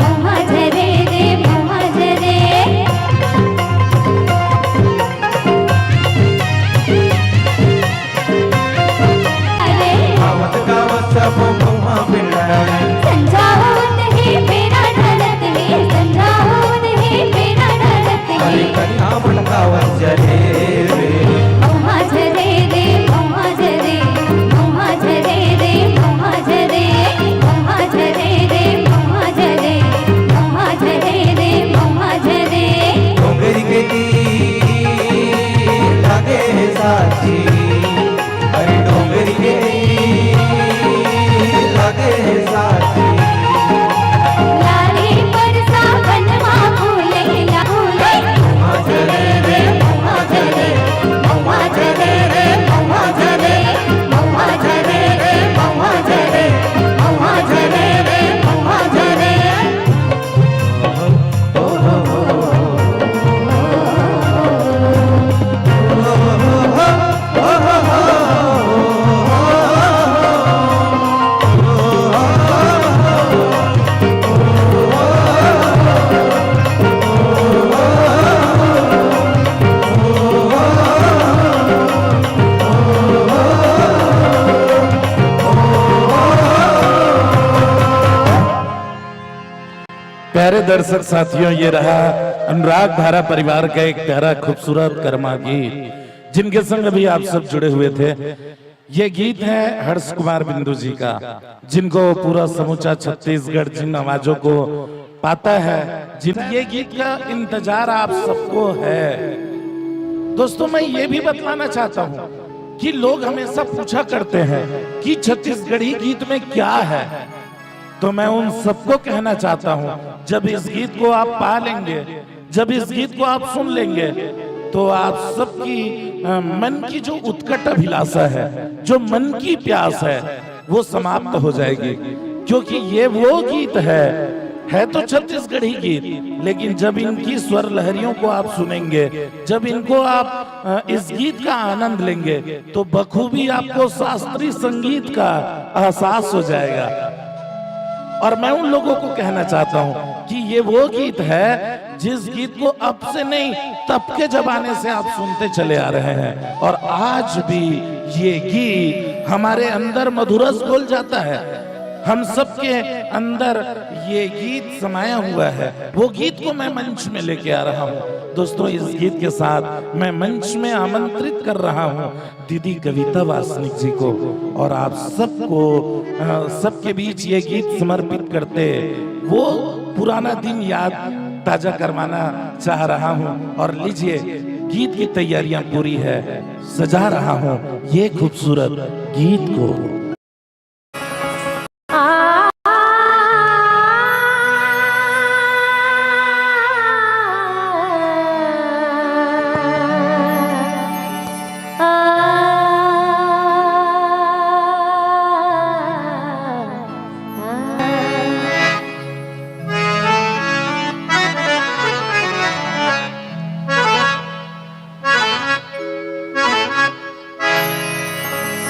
भौंहा झरे रे, भौंहा झरे। अरे। आवत गावत सब भौंहा पिल्ला। संझा होत हे बेरा ढलत हे, संझा होत हे बेरा ढलत हे। अरे कनिहा मटकावत चले रे। भौंहा झरे रे, भौंहा झरे, भौंहा झरे रे, भौंहा झरे, भौंहा झरे रे, भौंहा झरे, भौंहा झरे रे, भौंहा झरे। डोंगरी के तीर लागे हे साथी, अरे डोंगरी के तीर लागे हे साथी। लाली परसा बनवा फूले, ला फूले। भौंहा झरे रे, भौंहा झरे, भौंहा झरे रे, भौंहा झरे, भौंहा झरे रे, भौंहा झरे, भौंहा झरे रे, भौंहा झरे। प्यारे दर्शक साथियों, ये रहा अनुराग धारा परिवार का एक प्यारा खूबसूरत कर्मा गीत, जिनके संग अभी आप सब जुड़े हुए थे। ये गीत है हर्ष कुमार बिंदु जी का, जिनको पूरा समूचा छत्तीसगढ़ जिन आवाजों को पाता है, जिन ये गीत का इंतजार आप सबको है। दोस्तों, मैं ये भी बतलाना चाहता हूँ कि लोग हमेशा पूछा करते हैं कि छत्तीसगढ़ी गीत में क्या है, तो मैं उन सबको कहना चाहता हूँ, जब इस गीत को आप पा लेंगे, जब इस गीत को आप सुन लेंगे, तो आप सबकी, अ, मन की जो उत्कट अभिलाषा है, जो मन की प्यास है, वो समाप्त हो जाएगी, क्योंकि ये वो गीत है, है तो छत्तीसगढ़ी गीत, लेकिन जब इनकी स्वर लहरियों को आप सुनेंगे, जब इनको आप, अ, इस गीत का आनंद लेंगे, तो बखूबी आपको शास्त्रीय संगीत का एहसास हो जाएगा। और मैं उन लोगों को कहना चाहता हूं कि ये वो गीत है जिस गीत को अब से नहीं, तब के जमाने से आप सुनते चले आ रहे हैं, और आज भी ये गीत हमारे अंदर मधुरस घोल जाता है। हम सबके अंदर ये गीत समाया हुआ है। वो गीत को मैं मंच में लेके आ रहा हूँ। दोस्तों, इस गीत के साथ मैं मंच में आमंत्रित कर रहा हूँ दीदी कविता वासनिक जी को, और आप सबको, अ, सबके बीच ये गीत समर्पित करते वो पुराना दिन याद ताजा करवाना चाह रहा हूँ। और लीजिए, गीत की तैयारियां पूरी है, सजा रहा हूँ ये खूबसूरत गीत को।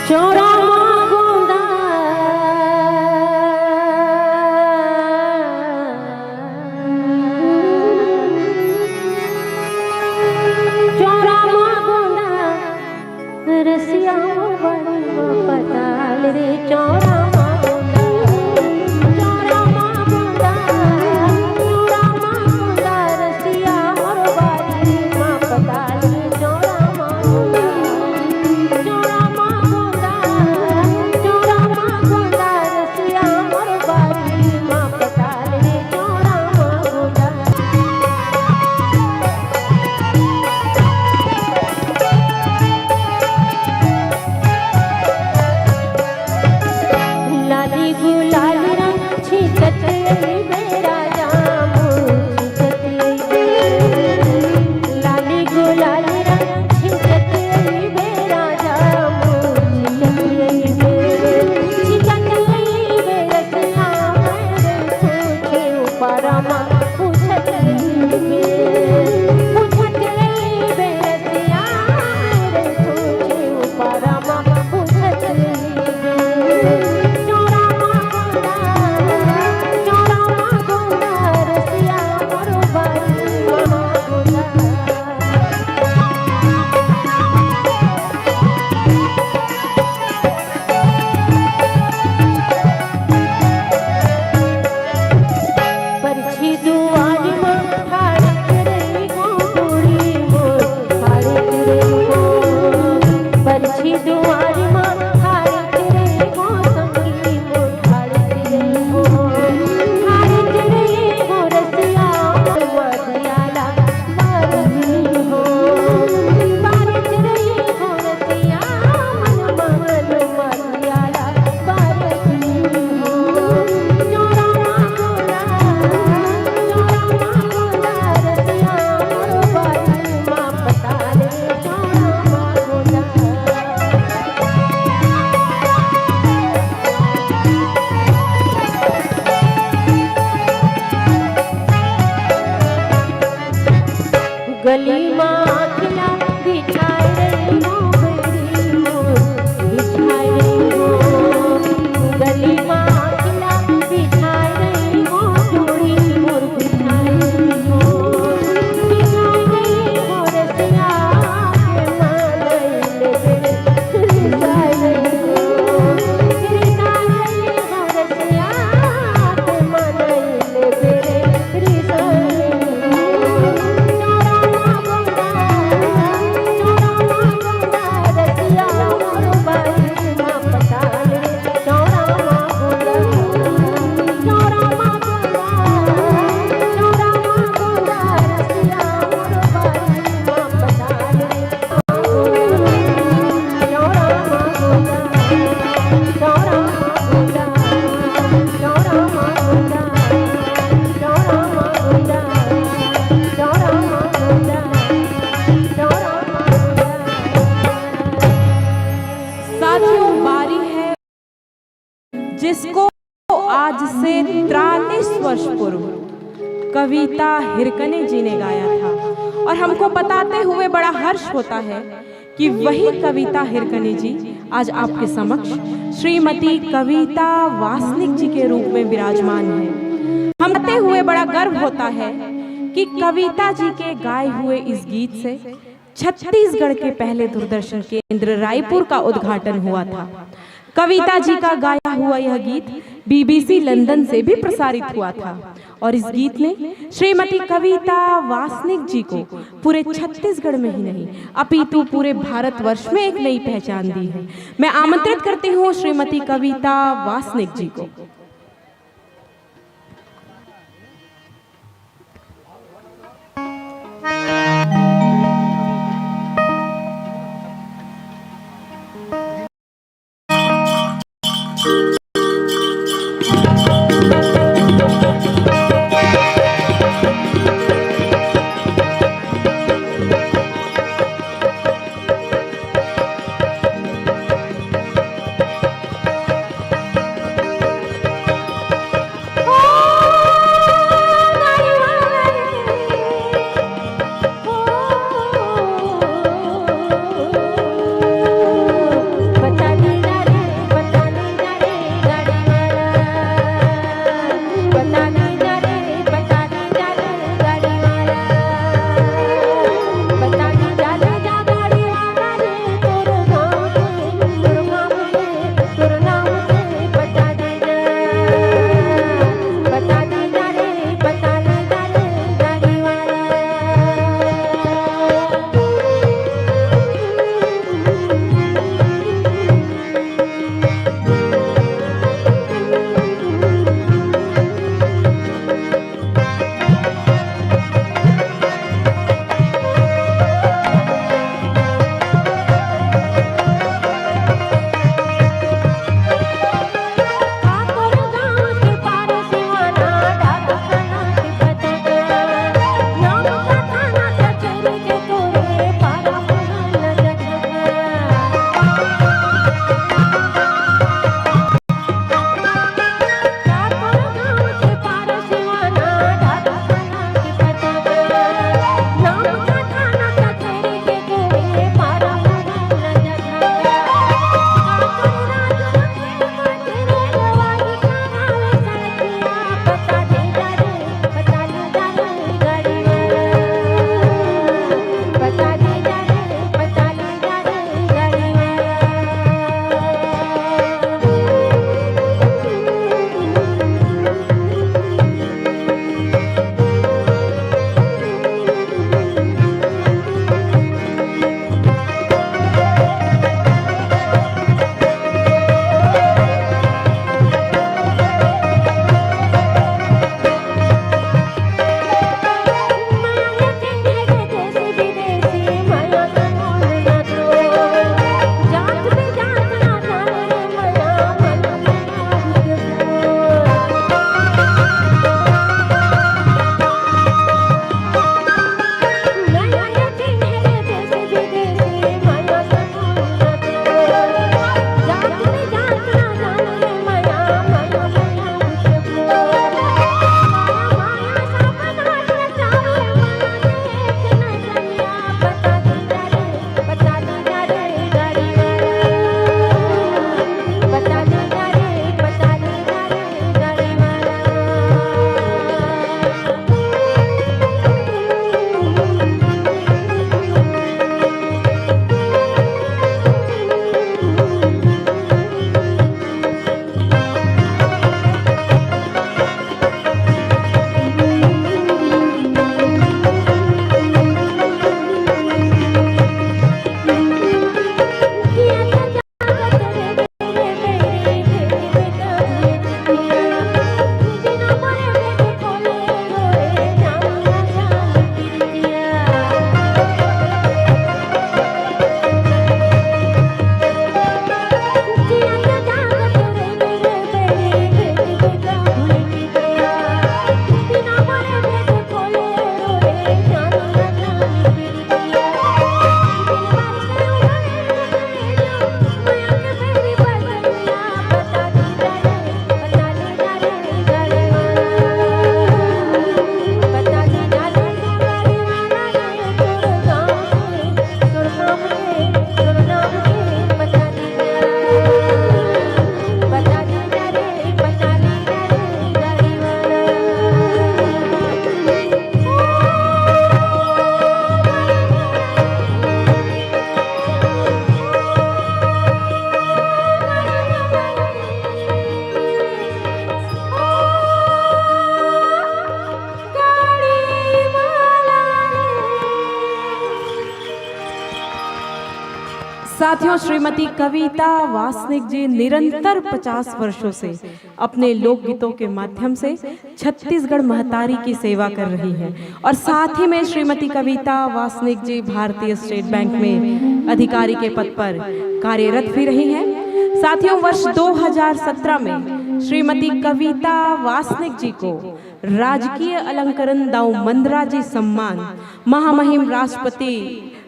चौरा माँ गोंदा। चौरा माँ गोंदा, रसिया मोर बारी माँ पताल रे। चौरा माँ गोंदा, चौरा माँ गोंदा, चौरा माँ गोंदा, रसिया मोर बारी माँ पताल रे। चौरा माँ गोंदा, चौरा माँ गोंदा, चौरा माँ गोंदा, रसिया मोर बारी माँ पताल रे। चौरा माँ गोंदा। आँखिया बिछाए रही मोगरी मोर, बिछाए रही मोर। गली मा आँखिया बिछाए रही मोर, चूड़ी मोर बिछाए रही मोर। बिछाए रही मोर सिया के मालई ले बेरे, बिछाए रही मोर, बिछाए रही मोर सिया के मालई साथियों, बारी है जिसको आज से तिरालीस वर्ष पूर्व कविता हिरकने जी ने गाया था, और हमको बताते हुए बड़ा हर्ष होता है कि वही कविता हिरकने जी आज आपके समक्ष श्रीमती कविता वासनिक जी के रूप में विराजमान है। हम कहते हुए बड़ा गर्व होता है कि कविता जी के गाए हुए इस गीत से छत्तीसगढ़ के पहले दूरदर्शन केंद्र रायपुर का उद्घाटन हुआ था। कविता जी का गाया हुआ यह गीत बीबीसी लंदन से भी प्रसारित हुआ था, और इस गीत ने श्रीमती कविता वासनिक जी को पूरे छत्तीसगढ़ में ही नहीं, अपितु पूरे भारतवर्ष में एक नई पहचान दी है। मैं आमंत्रित करती हूँ श्रीमती कविता वासनिक जी को। साथियों, श्रीमती कविता वासनिक जी निरंतर पचास वर्षों से अपने लोकगीतों के माध्यम से छत्तीसगढ़ महतारी की सेवा कर रही हैं और साथ ही में श्रीमती कविता वासनिक जी भारतीय स्टेट बैंक में अधिकारी के पद पर कार्यरत भी रही हैं। साथियों, वर्ष दो हज़ार सत्रह में श्रीमती कविता वासनिक जी को राजकीय अलंकरण दाऊ मंदरा जी सम्मान महामहिम राष्ट्रपति,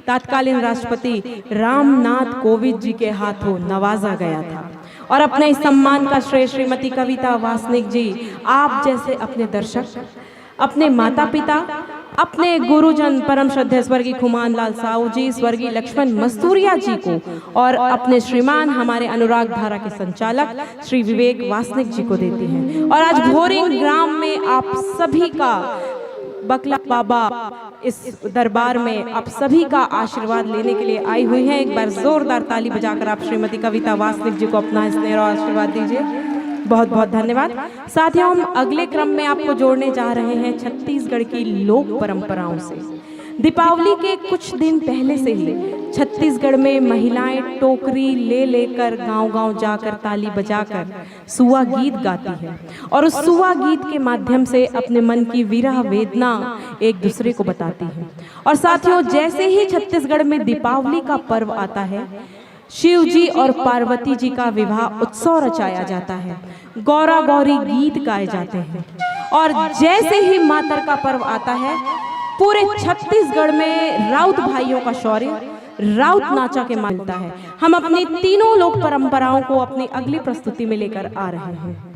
तत्कालीन राष्ट्रपति रामनाथ कोविंद जी के हाथों नवाजा गया था और अपने इस सम्मान का श्रेय श्रीमती कविता वासनिक जी, आप जैसे अपने दर्शक, अपने माता पिता, अपने गुरुजन परम श्रद्धेय स्वर्गीय खुमान लाल साहू जी, स्वर्गीय लक्ष्मण मस्तूरिया जी को और अपने श्रीमान हमारे अनुराग धारा के संचालक श्री विवेक वासनिक जी को देती हैं। और आज भोरिंग ग्राम में आप सभी का, बकला बाबा इस दरबार में आप सभी का आशीर्वाद लेने के लिए आई हुई हैं। एक बार जोरदार ताली बजाकर आप श्रीमती कविता वासनिक जी को अपना स्नेह और आशीर्वाद दीजिए। बहुत बहुत धन्यवाद। साथियों, हम अगले क्रम में आपको जोड़ने जा रहे हैं छत्तीसगढ़ की लोक परंपराओं से। दीपावली के कुछ दिन पहले से ही छत्तीसगढ़ में महिलाएं टोकरी ले लेकर गांव-गांव जाकर ताली बजाकर सुआ गीत गाती है और उस सुआ गीत के माध्यम से अपने मन की विरह वेदना एक दूसरे को बताती है। और साथियों, जैसे ही छत्तीसगढ़ में दीपावली का पर्व आता है, शिव जी और पार्वती जी का विवाह उत्सव रचाया जाता है, गौरा गौरी गीत गाए जाते हैं और जैसे ही मातर का पर्व आता है, पूरे छत्तीसगढ़ में राउत भाइयों का शौर्य राउत नाचा के मिलता है। हम अपनी तीनों लोक परंपराओं को अपनी अगली प्रस्तुति में लेकर आ रहे हैं।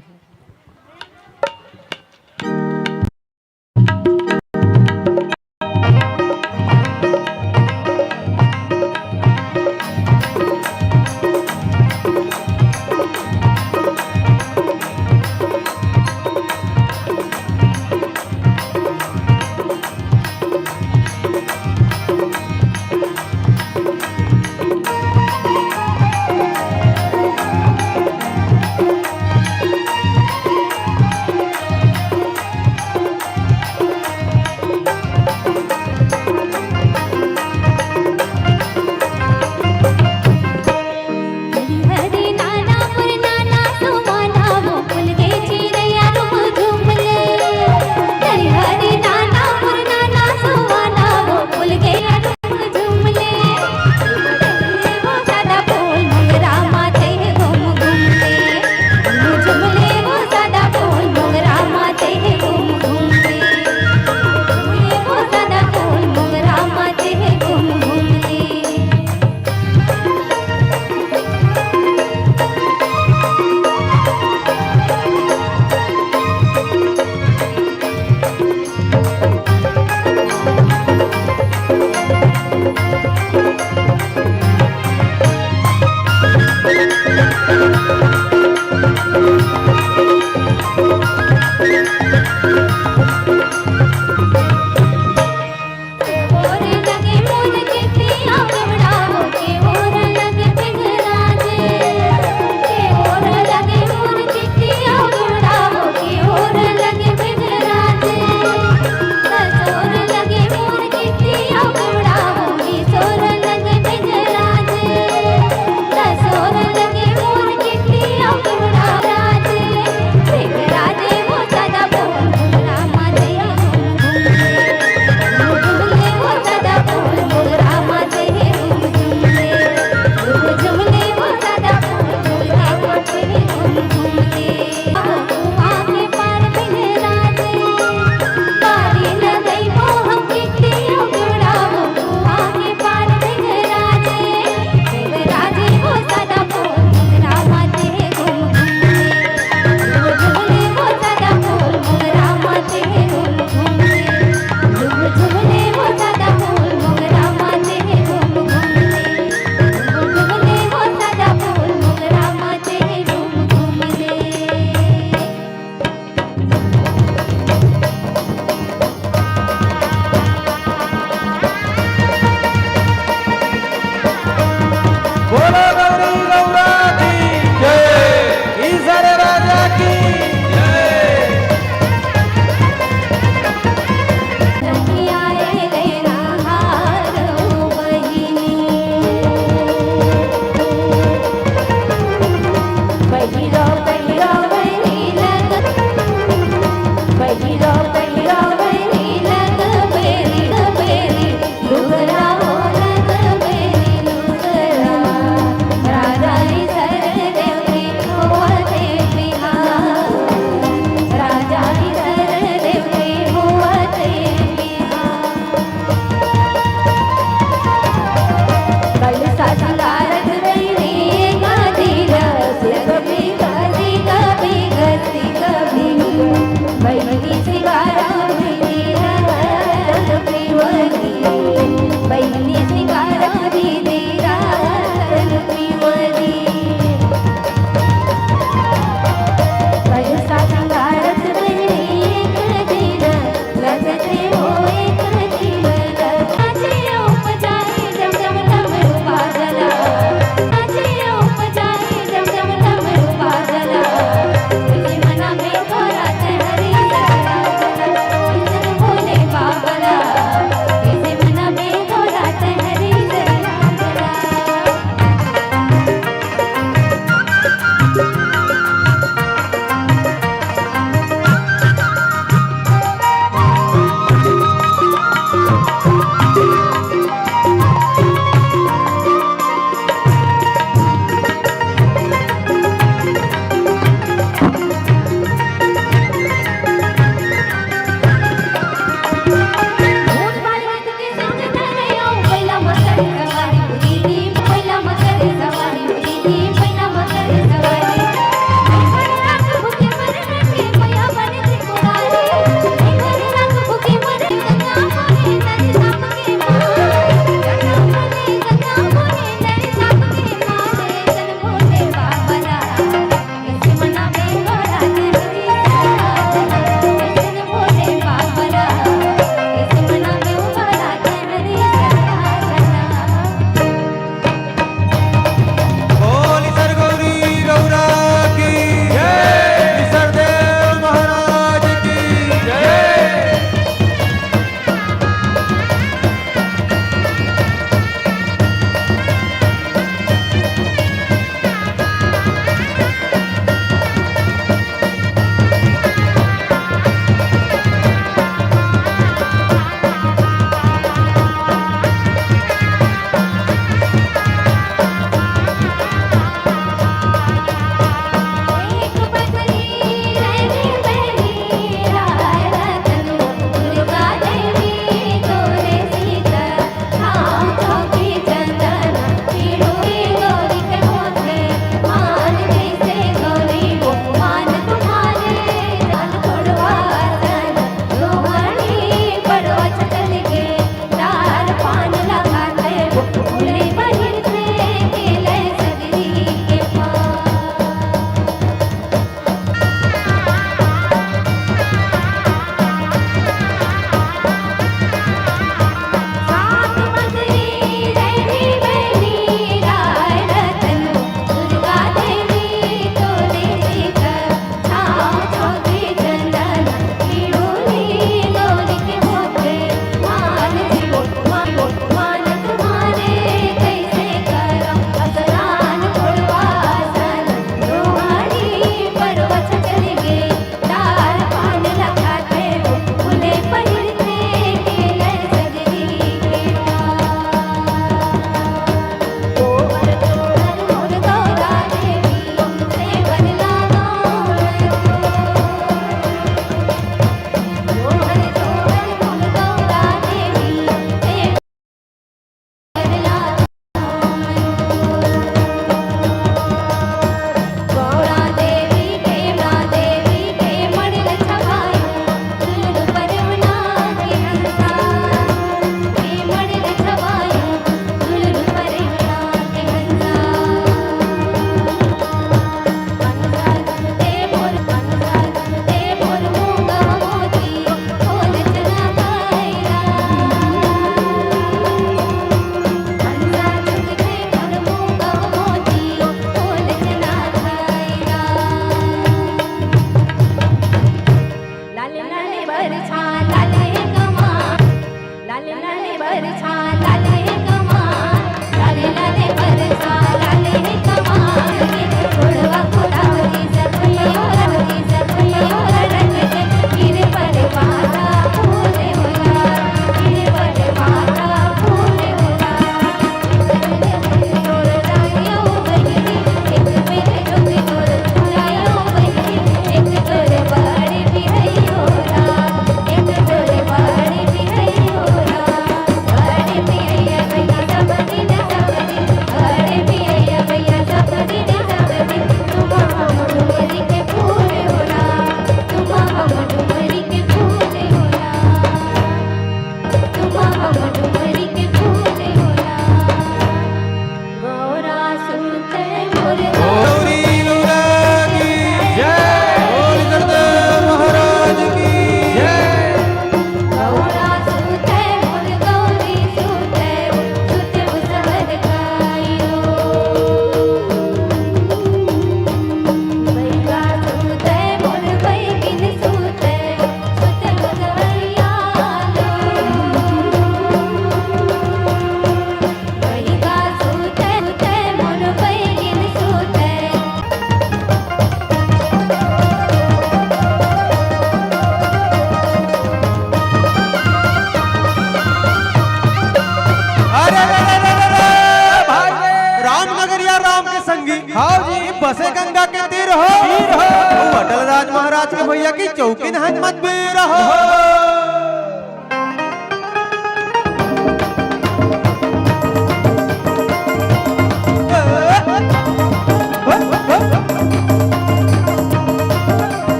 बसे गंगा के तीर हो, तीर हो। अटल राज महाराज के भैया की चौकी नहन मत पीर हो।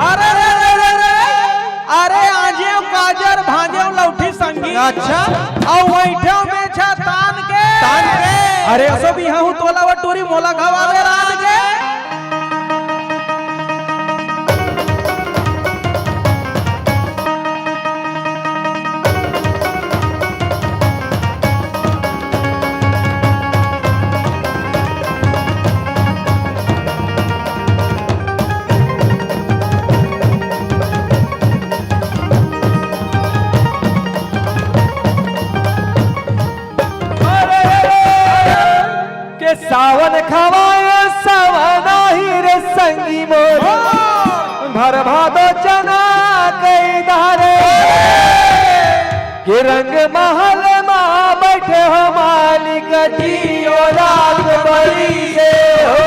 अरे रे रे रे रे, अरे आजे काजर भांजे लौठी संगी। अच्छा। अउ वैठे में छा तान के। तान के। अरे असो भी हूँ तोला वो टूरी मोला घवावे रान के। के सावन खवाए सावन आही रे संगी मोर, भर भादो चना कई धारे। के रंग महल मा बैठे हो मालिक जी, ओ रात बड़ी से हो।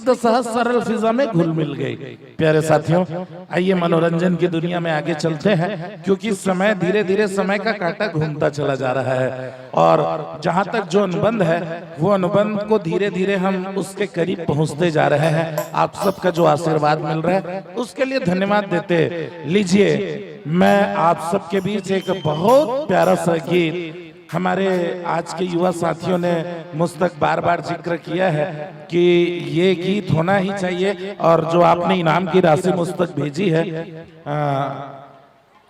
शुद्ध सहज सरल फिजा में घुल मिल गई। प्यारे साथियों, आइए मनोरंजन की दुनिया में आगे चलते हैं, क्योंकि समय धीरे धीरे, समय का कांटा घूमता चला जा रहा है और जहाँ तक जो अनुबंध है, वो अनुबंध को धीरे धीरे हम उसके करीब पहुँचते जा रहे हैं। आप सबका जो आशीर्वाद मिल रहा है, उसके लिए धन्यवाद देते। लीजिए, मैं आप सबके बीच एक बहुत प्यारा सा गीत हमारे आज के युवा साथियों ने मुझ तक बार बार जिक्र किया है कि ये गीत होना ही चाहिए, और जो आपने इनाम की राशि मुझ तक भेजी है, अ,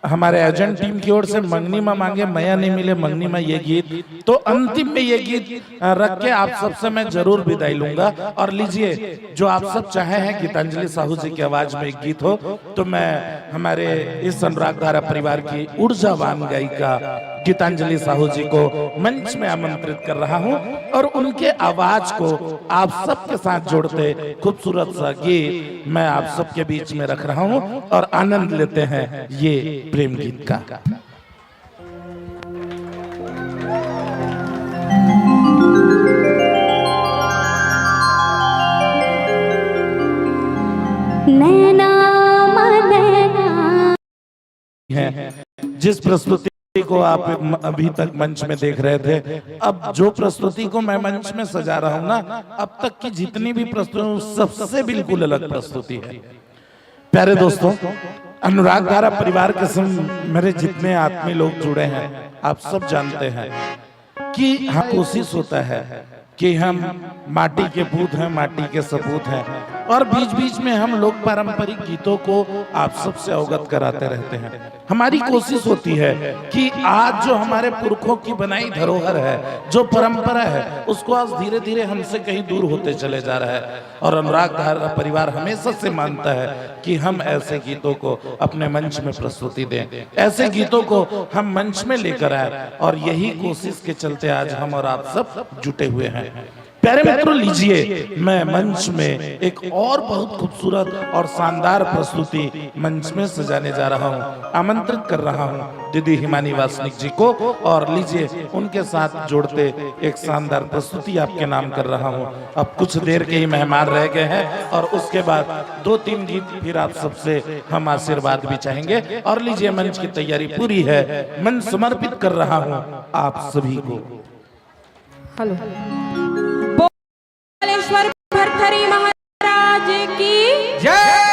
हमारे एजेंट टीम की ओर से, मंगनी मा मांगे मया नहीं मिले मंगनी मा, ये गीत, तो अंतिम में ये गीत, अ, रख के आप सबसे मैं जरूर विदाई लूंगा। और लीजिए, जो आप सब चाहे हैं गीतांजलि साहू जी की आवाज में एक गीत हो, तो मैं हमारे इस अनुराग धारा परिवार की ऊर्जावान गायिका गीतांजलि साहू जी को मंच में आमंत्रित कर रहा हूं और उनके आवाज को आप सबके साथ जोड़ते खूबसूरत सा गीत मैं आप सबके बीच में रख रहा हूं और आनंद लेते हैं ये प्रेम गीत का। नैना मा नैना। हैं, जिस प्रस्तुति को आप म-, अभी तक मंच में देख रहे थे, अब जो प्रस्तुति को मैं मंच में सजा रहा हूं ना, अब तक की जितनी भी प्रस्तुति, सबसे बिल्कुल अलग प्रस्तुति है। प्यारे दोस्तों, अनुराग धारा परिवार के संग मेरे जितने आत्मीय लोग जुड़े हैं, आप सब जानते हैं कि हाँ, कोशिश होता है कि हम माटी के पूत हैं, माटी के सपूत हैं, और बीच बीच में हम लोक पारंपरिक गीतों को आप सबसे अवगत कराते रहते हैं। हमारी कोशिश होती है कि आज जो हमारे पुरखों की बनाई धरोहर है, जो परंपरा है, उसको आज धीरे धीरे हमसे कहीं दूर होते चले जा रहा है। और अनुराग धारा परिवार हमेशा से मानता है कि हम ऐसे गीतों को अपने मंच में प्रस्तुति दें, ऐसे गीतों को हम मंच में लेकर आए, और यही कोशिश के चलते आज हम और आप सब जुटे हुए हैं। प्यारे मित्रों, लीजिए, मैं मंच में एक और बहुत खूबसूरत और शानदार प्रस्तुति मंच में सजाने जा रहा हूं। आमंत्रित कर रहा हूं दीदी हिमानी वासनिक जी को, और लीजिए, उनके साथ जोड़ते एक शानदार प्रस्तुति आपके नाम कर रहा हूं। अब कुछ देर के ही मेहमान रह गए हैं और उसके बाद दो तीन गीत फिर आप सबसे हम आशीर्वाद भी चाहेंगे। और लीजिए, मंच की तैयारी पूरी है, मंच समर्पित कर रहा हूं आप सभी को। हेलो। बोलेश्वर भरथरी महाराज की जय।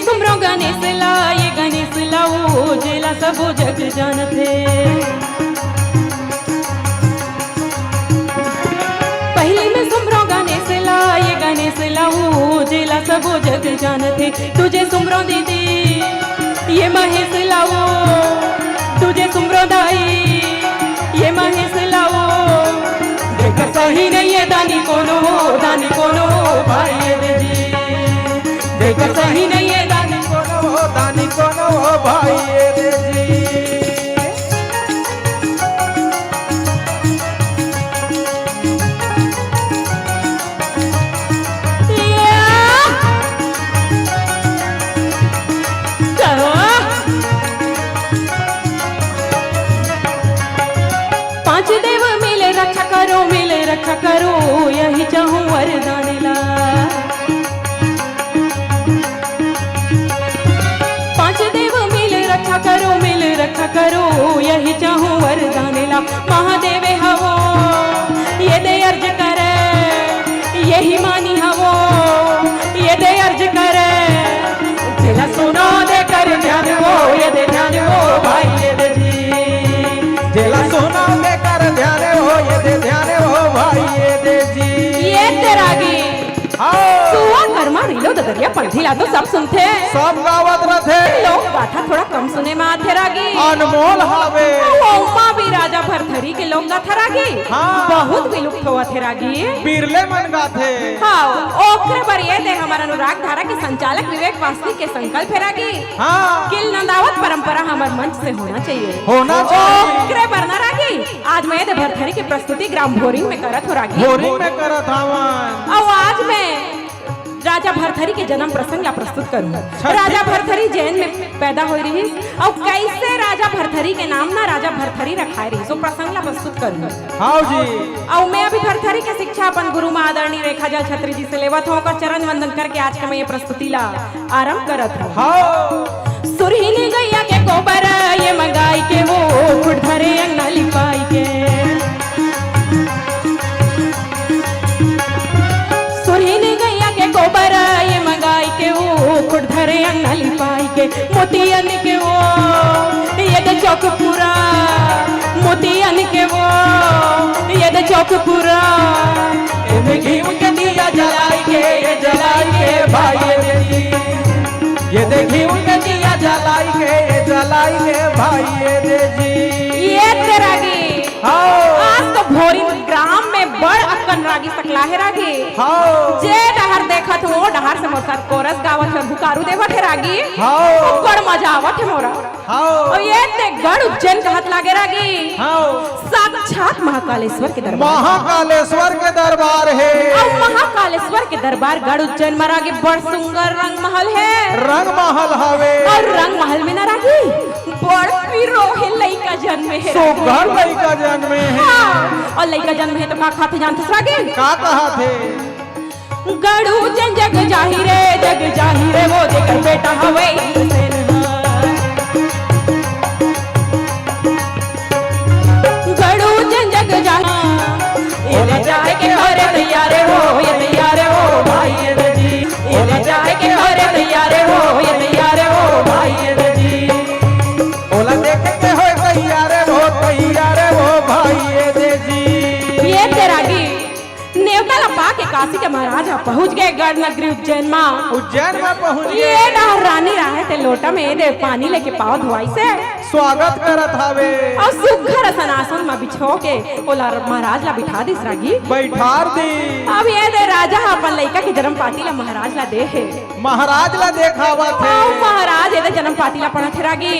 सुमरो गणेश ला, ये गणेश ला, वो जेला सबो जग जानथे। पहिली में सुमरो गणेश ला, ये गणेश ला, वो जेला सबो जग जानथे। दूजे सुमरो दीदी, ये महेश ला, वो दूजे सुमरो दाई, ये महेश ला, वो देख सही नहीं है दानी कोनो हो, दानी कोनो हो भाई ये दे जी। देख सही नहीं है दानी कोनो हो, दानी कोनो हो भाई ये दे जी। या! कहो। पांच देव मिल रक्षा करो, मिल रक्षा करो, यही चाहूं वरदान ला। पांच देव मिल रक्षा करो, मिल रक्षा करो, यही चाहूं वरदान ला। महादेव हवो, ये दे अर्ज करे, यही मानी हवो, ये दे अर्ज करे। जेला सुनो दे कर ध्यान वो, ये दे ध्यान वो भाई ये दे जी। जेला सुनो दे कर ध्यान वो, ये दे ध्यान वो भाई ये दे जी। ये दे रागी। हाँ। सुआ करमा रीलो ददरिया पंथी ला तो सब सुनथे। सब गावत रथे। लोक गाथा थोड़ा कम सुने में आथे रागी। अनमोल हावे। वो उमा भी राजा भरथरी के लोक गाथा रागी। हाँ। बहुत विलुप्त होवत हे रागी। बिरले मन गाथे। हाँ, ओकरे बर ये दे हमर अनुराग धारा के संचालक विवेक वासनिक के संकल्प हे रागी। हाँ। किल नंदावत परंपरा हमर मंच से होना चाहिए। होना चाहिए। ओकरे बर ना रागी, आज मैं ये दे भरथरी के प्रस्तुति ग्राम भोरिंग में करत हो रागी। भोरिंग में करत हवन। अउ आज मैं राजा भरथरी के जन्म प्रसंग ला प्रस्तुत करूँ। अच्छा, राजा ठीक है। भरथरी जैन में पैदा होय रिहिस, अउ कैसे राजा भरथरी के नाम ना राजा भरथरी रखाय रिहिस, वो प्रसंग ला प्रस्तुत करूँ। हाँ जी। अउ मैं अभी भरथरी के शिक्षा अपन गुरु माँ आदरणीय रेखा जल छत्री जी से लेवत हूँ, ओकर चरण वंदन करके आज के मैं ये प्रस्तुति ला आरंभ करत हूँ। हाँ। सुरहिन गैया के गोबर ये मंगाई के वो खुट धरे अंगना लिपाई के। सुरहिन गैया के गोबर ये मंगाई के वो खुट धरे अंगना लिपाई के। मोतियन के वो ये दे चौक पूरा, मोतियन के वो ये दे चौक पूरा। एमे घीव के दिया जलाई के, ये जलाई के भाई ये दे जी। ये दे घीव के दिया जलाई के, ये जलाई के भाई ये दे जी। ये दे रागी। हाँ। आज तो भोरी ग्राम में बड़ अक्कन रागी सकला हे रागी। हाँ। जे डहर देखत हो, वो डहर से मोर साथ कोरस गावत हे, हुकारू देवत हे रागी। हाँ। तो बड़ मजा आवत हे मोरा। हाँ। अउ ये दे गढ़ उज्जैन कहत लागे रागी। हाँ। साक्षात महाकालेश्वर के दरबार। महाकालेश्वर के दरबार हे। अउ महाकालेश्वर के दरबार गढ़ उज्जैन म रागी बड़ सुंदर रंग महल हे। रंग महल हवे। अउ रंग महल में ना रागी बड़ पिरोहे लइका जन्मे हे। सुघर लइका जन्मे हे। हाँ, अउ लइका जन्मे हे तो का खाथे जानथस रागी? का कहाथे? गढ़ उज्जैन जग जाही रे, जग जाही रे, वो जेकर बेटा हवे इंद्रसेन हा। गढ़ उज्जैन जग जाही, एला जाए के घरे तैयार हो, ये तैयार हो भाई ये दे जी। एला जाए के घरे तैयार हो, ये तैयार हो भाई ये दे जी। ओला देखे के होय तैयार हो, तैयार हो भाई ये दे जी। ये तेरा गीत नेवता ला पाके काशी के महाराज ह पहुंच गे गढ़ नगरी उज्जैन म। उज्जैन म पहुंच गे। ये डहर रानी राहे ते लोटा में ये दे पानी लेके पाव धोवाइस हे। स्वागत करत हावे। अउ सुघर असन आसन म बिछो के ओला महाराज ला बिठा दिस रागी। बैठार दी। अब ये दे राजा ह अपन लइका के जन्म पाती ला महाराज ला दे हे। महाराज ला देखावत हे। अउ महाराज ये दे जन्म पाती ला पढ़त हे रागी।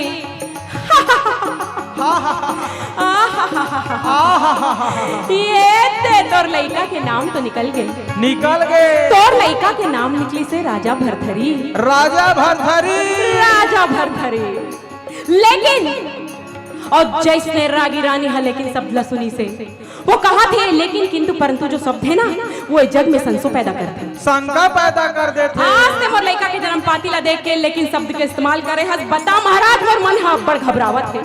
ये ते तोर लइका के नाम तो निकल गे। निकल गे। तोर लइका के नाम निकलिस हे राजा भरथरी। राजा भरथरी। राजा भरथरी। लेकिन, अउ जइसने रागी रानी ह लेकिन शब्द ला सुनिस हे, वो कहत हे, लेकिन किंतु परंतु जो शब्द हे ना, वो ए जग में संसो पैदा करथे। शंका पैदा कर देथे। आज ते मोर लइका के जन्म पाती ला देख के लेकिन शब्द के इस्तेमाल करे हस। बता महाराज, मोर मन ह अब्बड़ घबरावत हे।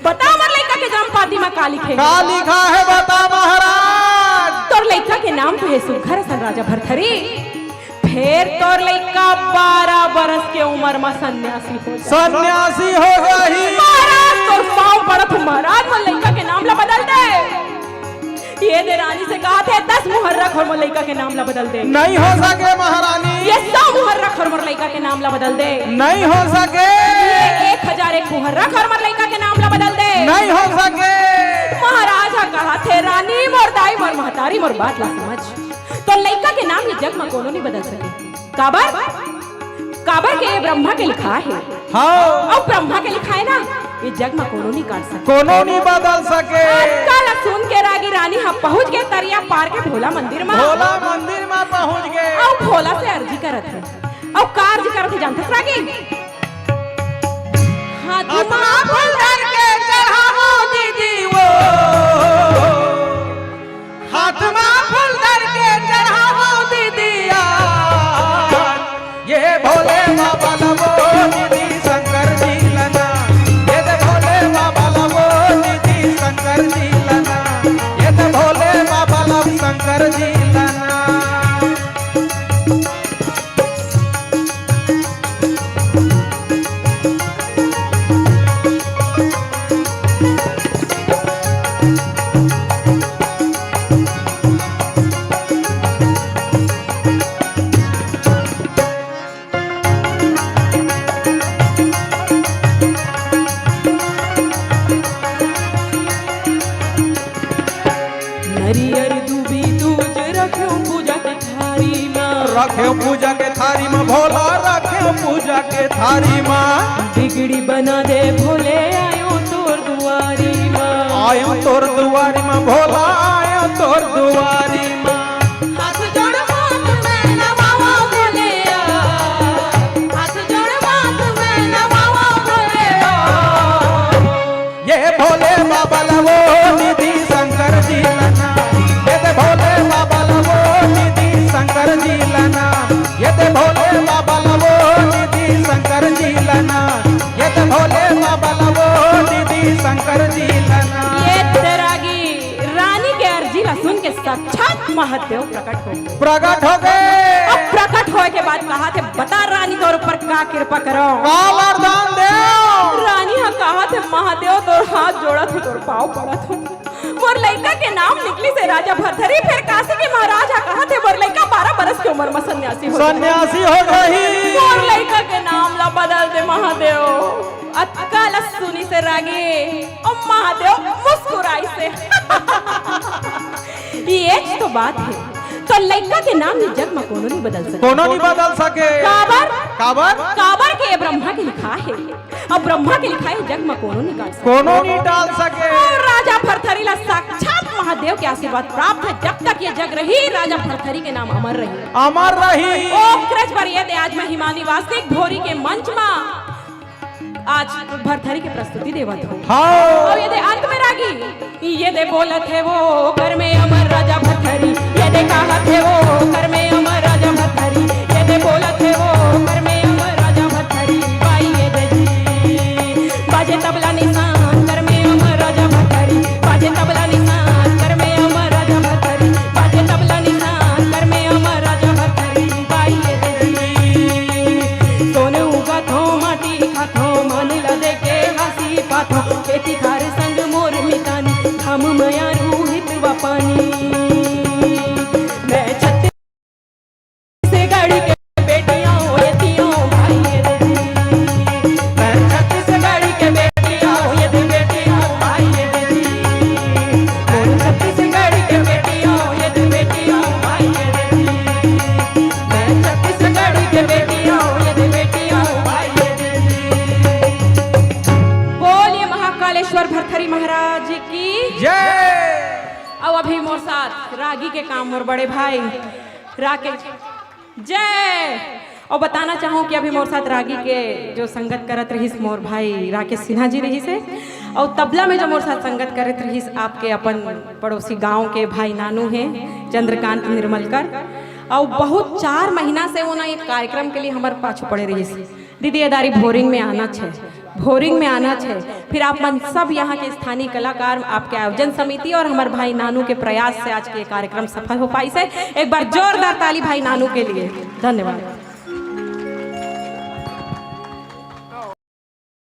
बता मोर लइका के जन्म पाती म का लिखे हे? का लिखा हे बता महाराज? तोर लइका के नाम तो हे सुघर असन राजा भरथरी। फेर तोर लइका बारह बरस के उमर मा सन्यासी हो जाही। सन्यासी हो जाही। महाराज, तोर पाँव पड़त हूँ महाराज, मोर लइका के नाम ला बदल दे। ये दे रानी से कहाथे, दस मुहर रख अउ मोर लइका के नाम ला बदल दे। नहीं हो सके महारानी। ये सौ मुहर रख अउ मोर लइका के नाम ला बदल दे। नहीं हो सके। ये एक हजार एक मुहर रख अउ मोर लइका के नाम ला बदल दे। नहीं हो सके। महाराज हा कहाथे, रानी मोर दाई मोर महतारी मोर बात ला समझ। तोर लइका के नाम ये जग मा कोनो नहीं बदल सके। काबर? काबर के ये ब्रह्मा के लिखाय हे। हाँ। अउ ब्रह्मा के लिखाय ना, ये जग मा कोनो नहीं काट सके। कोनो नहीं बदल सके। अतका ला सुन के रागी रानी हा पहुँच गे तरिया पार के भोला मंदिर मा। भोला मंदिर मा पहुँच गे। अउ भोला से अर्जी करत हे। अउ का अर्जी करत हे जानथस रागी? हाथ मा फूल धर के चढ़ावो दीदी वो। हाथ मा फूल धर के चढ़ावो दीदिया, ये भोले बाबा ला वो दीदी शंकर जी ला ना, ये दे भोले बाबा ला वो दीदी शंकर जी ला ना, ये दे भोले बाबा ला शंकर जी ला ना। नरियर दूबी दूज रखेव पूजा के थारी मा। रखेव पूजा के थारी मा भोला, रखेव पूजा के थारी मा। बिगड़ी बना दे भोले, आयो तोर दुआरी मा। आयो तोर दुआरी मा भोला, आयो तोर दुआरी मा। हाथ जोड़ माथ में नवावा भोले, हाथ जोड़ माथ में नवावा भोले। ये भोले बाबा ला वो दीदी शंकर जी ला ना, ये दे भोले बाबा ला वो दीदी शंकर जी ला ना, ये दे भोले बाबा ला वो दीदी शंकर जी ला ना, ये दे भोले बाबा ला वो दीदी शंकर जी ला ना। ये दे रागी रानी के अर्जी ला सुन के साक्षात महादेव प्रकट हो गे। प्रकट हो गे। अब प्रकट होय के बाद कहाथे, बता रानी तोर ऊपर का कृपा करो। का वरदान देव। रानी हा कहाथे, महादेव तोर हाथ जोड़त हूँ, तोर पाँव पड़त हूँ। मोर लइका के नाम निकलिस हे राजा भरथरी, फेर काशी के महाराज हा कहाथे, मोर लइका बारह बरस के उमर मा सन्यासी हो जाही। सन्यासी हो जाही। मोर लइका के नाम ला बदल दे महादेव। अतका ला सुनिस हे रागी, अउ महादेव मुस्कुराइस हे। येच तो बात हे, तोर लइका के नाम ये जग मा कोनो नहीं बदल सके। कोनो नहीं बदल सके। काबर? काबर? काबर के ये ब्रह्मा के लिखाय हे, अउ ब्रह्मा के लिखाय ये जग मा कोनो नहीं काट सके। कोनो नहीं टाल सके। अउ राजा भरथरी ला साक्षात महादेव के आशीर्वाद प्राप्त हे, जब तक ये जग रही राजा भरथरी के नाम अमर रही। अमर रही। ओकरेच बर ये दे आज महिमा निवासिक भोरी के मंच मा आज भरथरी के प्रस्तुति देवत हूँ। हाँ। अउ ये दे अंत में रागी, ये दे बोलत हे वो कर में अमर राजा भरथरी, ये दे कहत हे वो कर में अमर राजा भरथरी, ये दे बोलत हे वो कर में अमर राजा भरथरी, बाई ये दे जी। बाजे तबला निशान कर में अमर राजा भरथरी, बाजे तबला निशान कर में अमर राजा भरथरी, बाजे तबला निशान कर में अमर राजा भरथरी, बाई ये दे जी। सोन उगाथो माटी खाथो, मन ल देके हंसी पाथो, खेती खार संग मोर मितानी, धाम मया रूहित व पानी। मैं छत्तीसगढ़ के बेटी आऊं, ये तियो भाई ये दीदी। मैं छत्तीसगढ़ के बेटी आऊं, ये दी बेटी आऊं, भाई ये दीदी। मैं छत्तीसगढ़ के बेटी आऊं, ये दी बेटी आऊं, भाई ये दीदी। मैं छत्तीसगढ़ के बेटी आऊं, ये दी बेटी आऊं, भाई ये दीदी। बोलिए महाकालेश्वर भरथरी महाराज की जय। अउ अभी मोर साथ रागी के काम मोर बड़े भाई राकेश जय। अउ बताना चाहूँ कि अभी मोर साथ रागी के जो संगत करत रहिस मोर भाई राकेश सिन्हा जी रहिस हे, अउ तबला में जो मोर साथ संगत करत रहिस आपके अपन पड़ोसी गांव के भाई नानू हे चंद्रकांत निर्मलकर। अउ बहुत चार महीना से वो ना एक कार्यक्रम के लिए हमर पाछू पड़े रहिस। दीदी, ये दारी भोरिंग में आना छे, भोरिंग में आना छे। फिर आप मन सब यहाँ के स्थानीय कलाकार, आपके आयोजन समिति और हमर भाई नानू के प्रयास से आज के ये कार्यक्रम सफल हो पाइस हे। एक बार जोरदार ताली भाई नानू के लिए। धन्यवाद।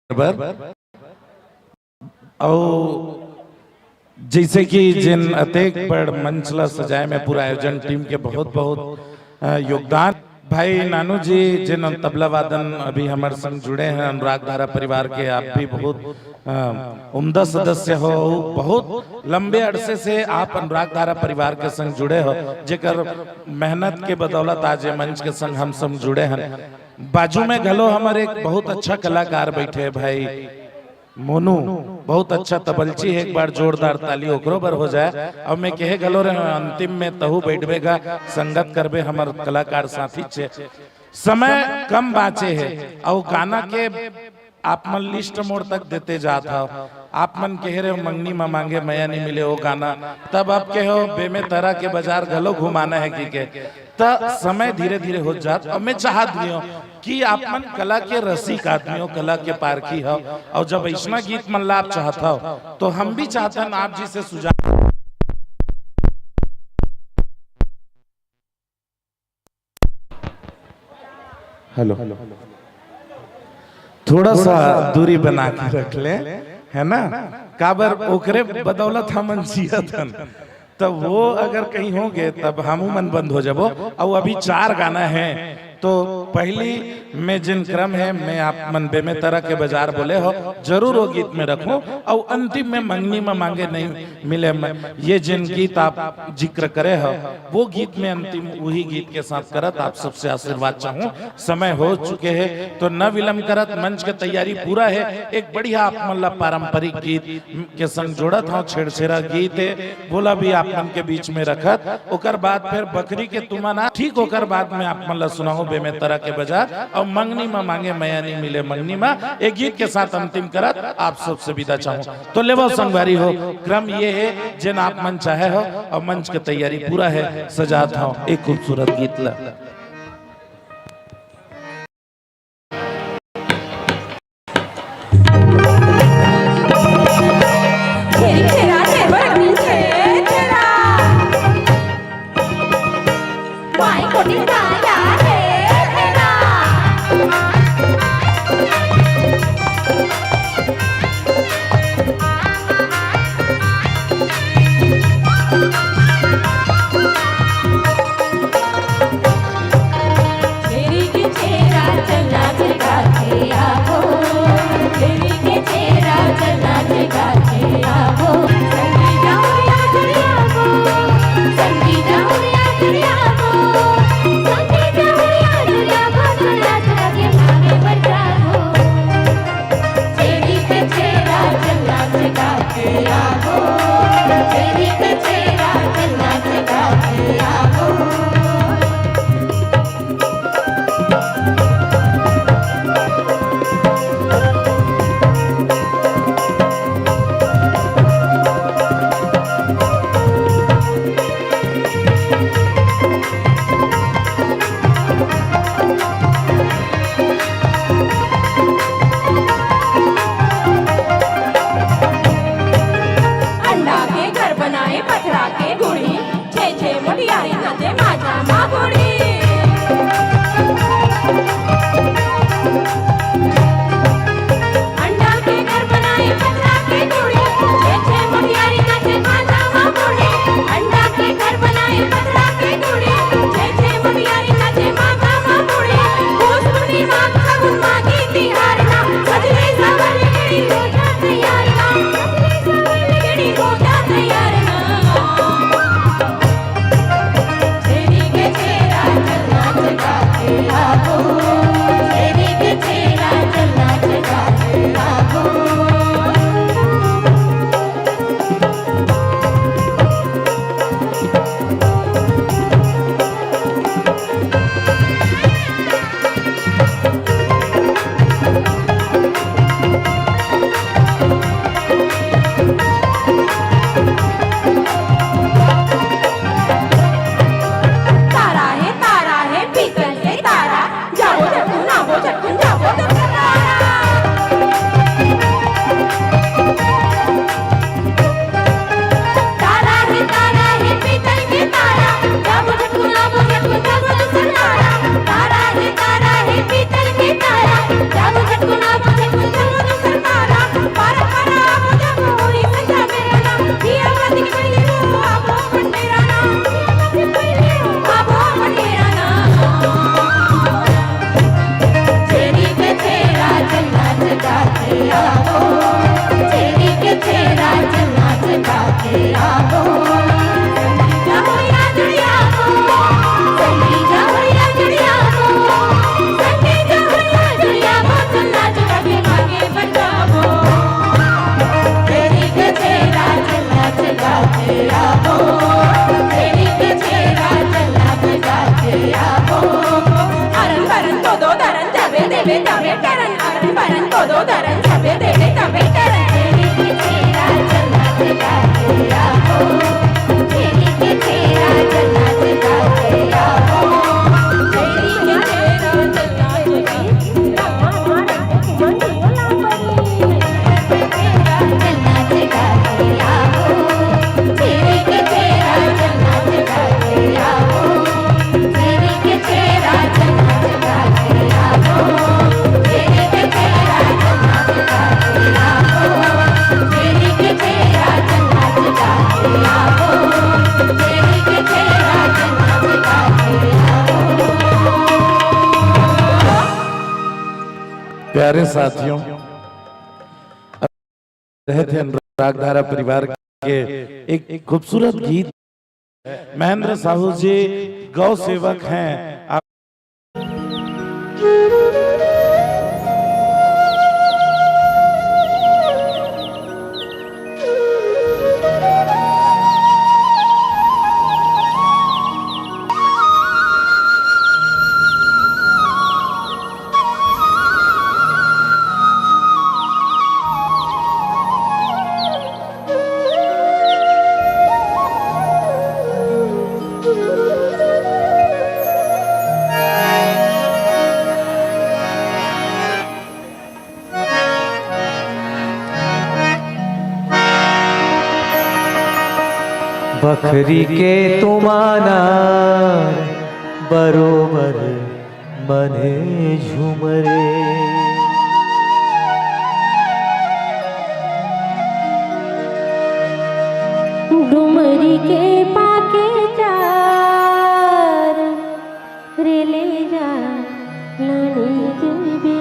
बर। अउ जैसे कि जिन अतेक बड़ मंच ला सजाए में पूरा आयोजन टीम के बहुत बहुत, अ, योगदान। भाई नानू जी, जिन तबला वादन अभी हमर संग जुड़े हैं, अनुराग धारा परिवार के, आप भी बहुत, अ, उम्दा सदस्य हो, बहुत लंबे अरसे से आप अनुराग धारा परिवार के संग जुड़े हो, जेकर मेहनत के बदौलत आज ये मंच के संग हम संग जुड़े हैं। बाजू में घलो हमर एक बहुत अच्छा कलाकार बैठे हैं भाई मोनू, बहुत अच्छा तबलची है, एक बार जोरदार ताली ओकरो बर हो जाए। अब मैं कहे घलो रहे हूँ, अंतिम में तहू बैठबे गा, संगत करबे हमर कलाकार साथी छे। समय कम बाँचे हे, अउ गाना के आप मन लिस्ट मोड़ तक देते जात हव। आप मन कहे रहे हो, मंगनी मा मांगे मया नहीं मिले, वो गाना, तब आप कहे हो, बेमे तरा के बाजार घलो घुमाना है कि के। त समय धीरे धीरे हो जात, अब मैं चाहत भी हूँ कि आप मन कला के रसिक आदमी हो, कला के पारखी हो, और जब ऐसना गीत मन ला आप चाहत हो, तो हम भी चाहतन आप जी से सुझाव। हेलो, थोड़ा सा दूरी बना के रख ले, है ना? काबर ओकरे बदौलत हमन जियत हन। तब वो अगर कहीं होंगे, तब हमू मन बंद हो जाबो। और अभी चार गाना है, तो पहली में जिन क्रम है, मैं आप मन बेमे तरह के बाजार बोले हो, जरूर वो गीत में रखूं। और अंतिम में मंगनी में मांगे नहीं मिले में, ये जिन गीत आप जिक्र करे हो, वो गीत में अंतिम वही गीत के साथ करत आप सबसे आशीर्वाद चाहूं। समय हो चुके है, तो न विलंब करत मंच के तैयारी पूरा है। एक बढ़िया आप मन ला पारंपरिक गीत के संग जोड़त हव, छेरछेरा गीत हे, बोला भी आप मन के बीच में रखत, ओकर बाद फिर बकरी के तुमन आ, ठीक ओकर बाद में आप मन ला सुनाहूं बेमे तरह के बाजार और मंगनी मा मांगे मया नहीं मिले मंगनी मा, एक गीत के साथ अंतिम करत आप सबसे विदा चाहूं। तो लेवो संगवारी हो, क्रम ये है, जेन आप मन चाहे हो और मंच के तैयारी पूरा है, सजात हव एक खूबसूरत गीत ला। प्यारे साथियों, रहे थे अनुराग धारा परिवार के एक खूबसूरत गीत। महेंद्र साहू जी गौ सेवक हैं। आप बखरी के तुमानार बरोबर मने झुमरे। डुमरी के पाके चार रे ले जा लाने देबे।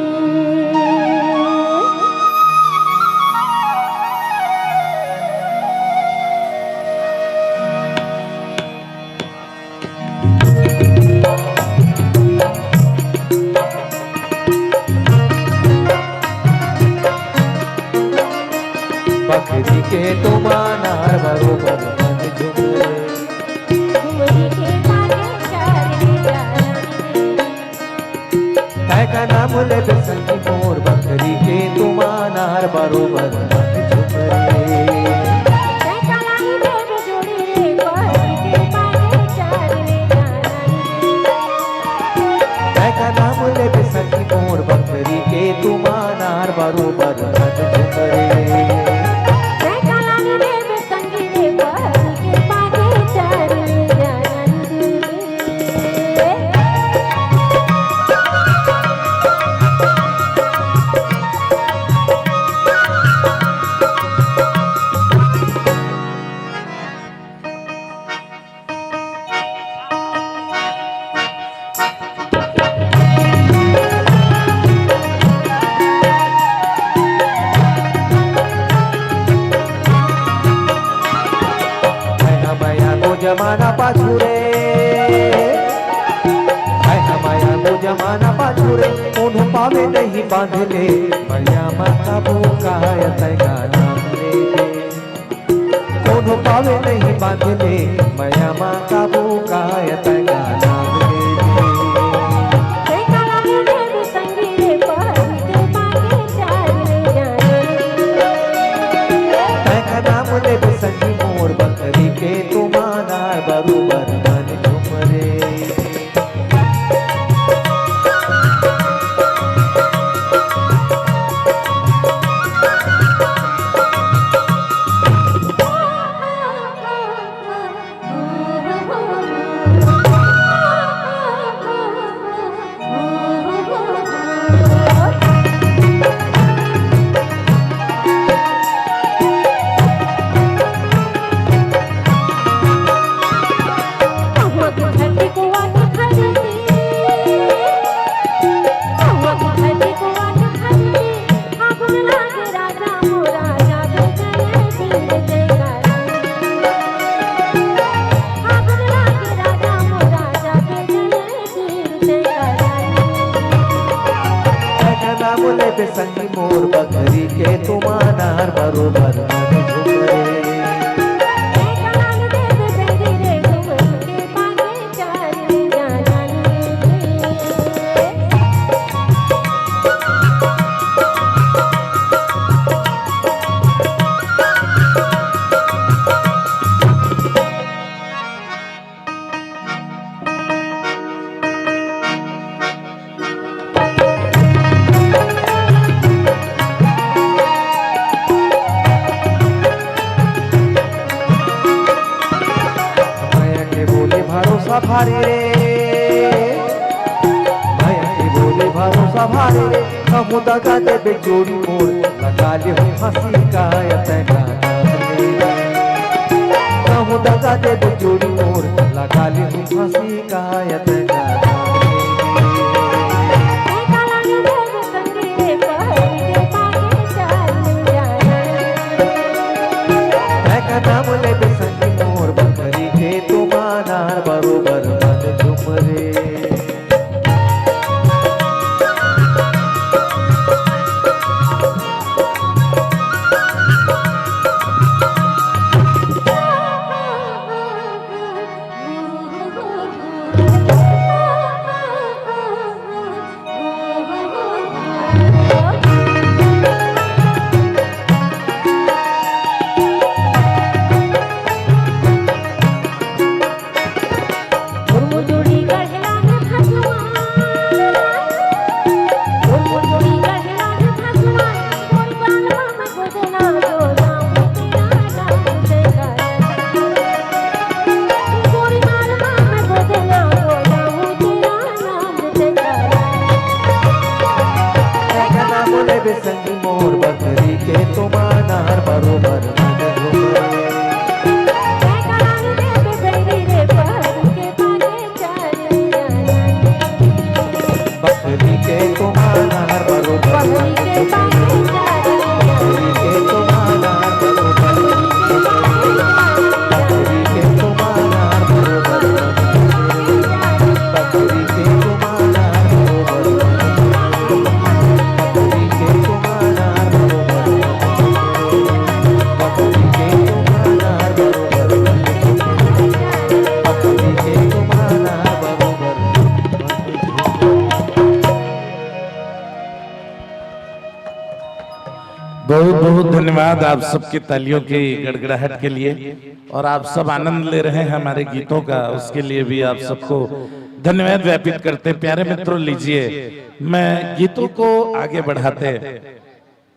बखरी के तुमानार बरोबर मन झुमरे। तैं का नाम लेबे संगी मोर बखरी के तुमानार बरोबर मन झुमरे। तैं का नाम लेबे संगी मोर बखरी के तुमानार बरोबर मन झुमरे। जमाना पाछू रे, हाय हमाया को जमाना पाछू रे, कोनो पावे नहीं बांध ले, मया माता वो कहाय तैं का नाम ले। कोनो पावे नहीं बांध ले, मया माता वो कहाय तैं का नाम ले। तैं का नाम लेबे संगी मोर बखरी के तुमानार बरोबर मन झुमरे। नाम लेबे संगी मोर बखरी के तुमानार बरोबर मन झुमरे। भारी रे, भैया के बोले भरोसा भारी रे, कहूँ दगा देबे जोड़ी मोर, लगा ले हूँ फांसी का अतका दाम रे। कहूँ दगा देबे जोड़ी मोर, लगा ले हूँ फांसी का अतका दाम रे। तै का नाम लेबे संगी मोर, बकरी के तो मानार बरोबर मन झुमरे। संगी मोर बकरी के तो मानार बरोबर मन झुमरे। बकरी के तो मानार बरोबर मन झुमरे। बकरी के तो मानार बरोबर मन झुमरे। बकरी के तो मानार बरोबर मन झुमरे। बकरी के तो मानार बरोबर मन झुमरे। बहुत बहुत धन्यवाद आप सबकी तालियों की गड़गड़ाहट के लिए, और आप सब आनंद ले रहे हैं हमारे गीतों का, उसके लिए भी आप सबको धन्यवाद ज्ञापित करते हैं। प्यारे मित्रों, लीजिए, मैं गीतों को आगे बढ़ाते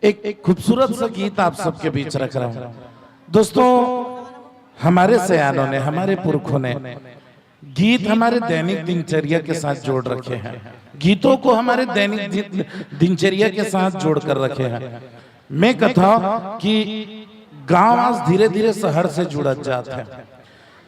एक खूबसूरत सा गीत आप सबके बीच रख रहा हूं। दोस्तों, हमारे सयानों ने, हमारे पुरखों ने गीत हमारे दैनिक दिनचर्या के साथ जोड़ रखे हैं, गीतों को हमारे दैनिक दि-, दिनचर्या के साथ जोड़ कर रखे हैं। मैं कहता हूं कि गांव आज धीरे धीरे शहर से जुड़त जात है।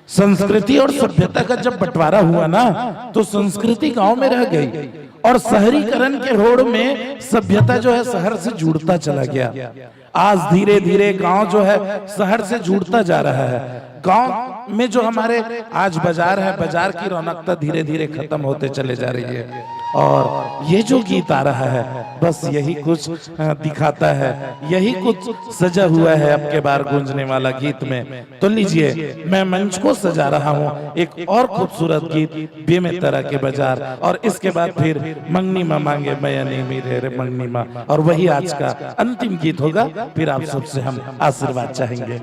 संस्कृति और सभ्यता का जब बंटवारा हुआ ना, तो संस्कृति गांव में रह गई और शहरीकरण के होड़ में सभ्यता जो है शहर से जुड़ता चला गया। आज धीरे धीरे गांव जो है शहर से जुड़ता जा रहा है। गांव में जो हमारे आज बाजार है, बाजार की रौनकता धीरे धीरे खत्म होते चले जा रही है। और ये जो गीत आ रहा है, बस यही कुछ, अ, दिखाता है, यही कुछ सजा हुआ है अब के बार गूंजने वाला गीत में। तो लीजिए, मैं मंच को सजा रहा हूं एक और खूबसूरत गीत, बेमेतरा के बाजार, और इसके बाद फिर मंगनी मां मांगे मया नी मिले रे मंगनी मां, और वही आज का अंतिम गीत होगा। फिर आप सबसे हम आशीर्वाद चाहेंगे।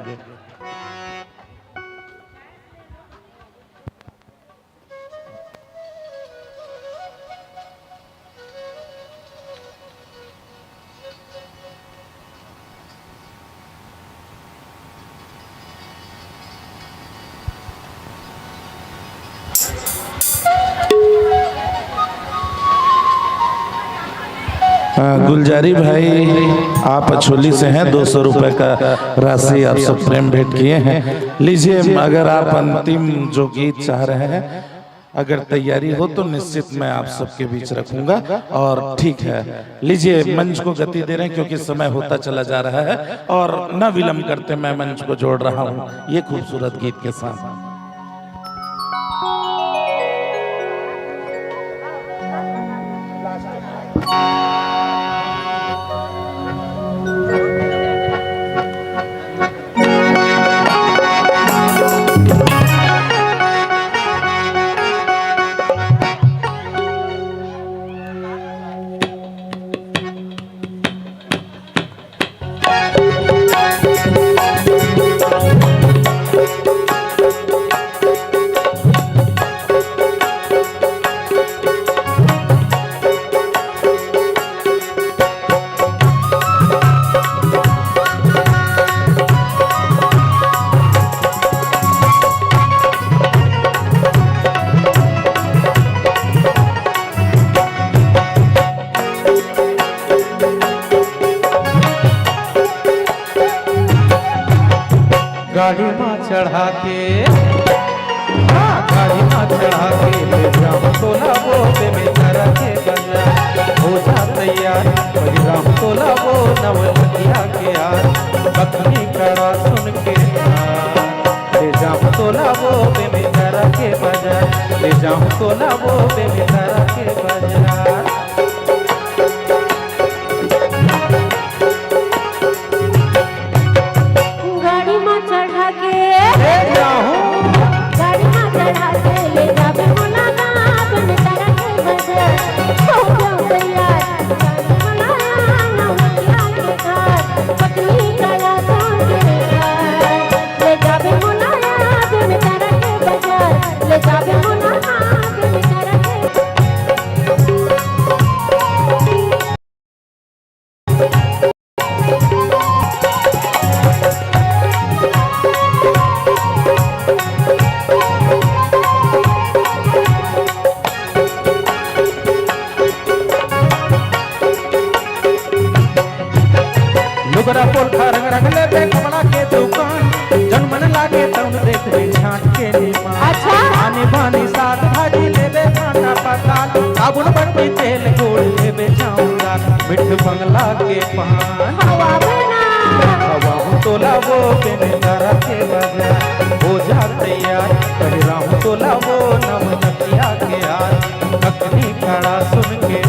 अ, गुलजारी भाई, आप अछोली से हैं, दो सौ रुपए का राशि आप सब प्रेम भेंट किए हैं। लीजिए, अगर आप अंतिम जो गीत चाह रहे हैं, अगर तैयारी हो तो निश्चित मैं आप सबके बीच रखूंगा। और ठीक है, लीजिए, मंच को गति दे रहे हैं क्योंकि समय होता चला जा रहा है, और न विलंब करते मैं मंच को जोड़ रहा हूं ये खूबसूरत गीत के साथ। गाड़ी मा चढ़ा के, हाँ, गाड़ी मा चढ़ा के ले जाहूँ तोला वो बेमेतरा के बाजार। हो जा तैयार, पहिराहूँ तोला वो नवलखिया के हार। कखनी कड़ा सुन के हार, ले जाहूँ तोला वो बेमेतरा के बाजार। ले जाहूँ तोला वो बेमेतरा के बाजार। गाड़ी मा चढ़ा के, ले जाहूँ। गाड़ी मा चढ़ा के ले जाबे मोला बेमेतरा के बाजार। हो जाओ तैयार, गाड़ी मा लाया नवलखिया के हार। पत्नी काया सोन के हार, ले जाबे मोला बेमेतरा के बाजार। ले जाबे मोला बेमेतरा के लुगरा पोलखा रंग रंग लेबे कपड़ा के दुकान, जौन मन लागे तौन देखबे छांट के निमान। अच्छा। आनी बानी साग भाजी लेबे भाटा पताल, साबुन बत्ती तेल गोड़ लेबे चाउर दाल, मिठ बंगला के पान। खवाबे ना। खवाहूँ तोला वो बेमेतरा के बाजार। हो जा तैयार, पहिराहूँ तोला वो नवलखिया के हार। कखनी कड़ा सुन के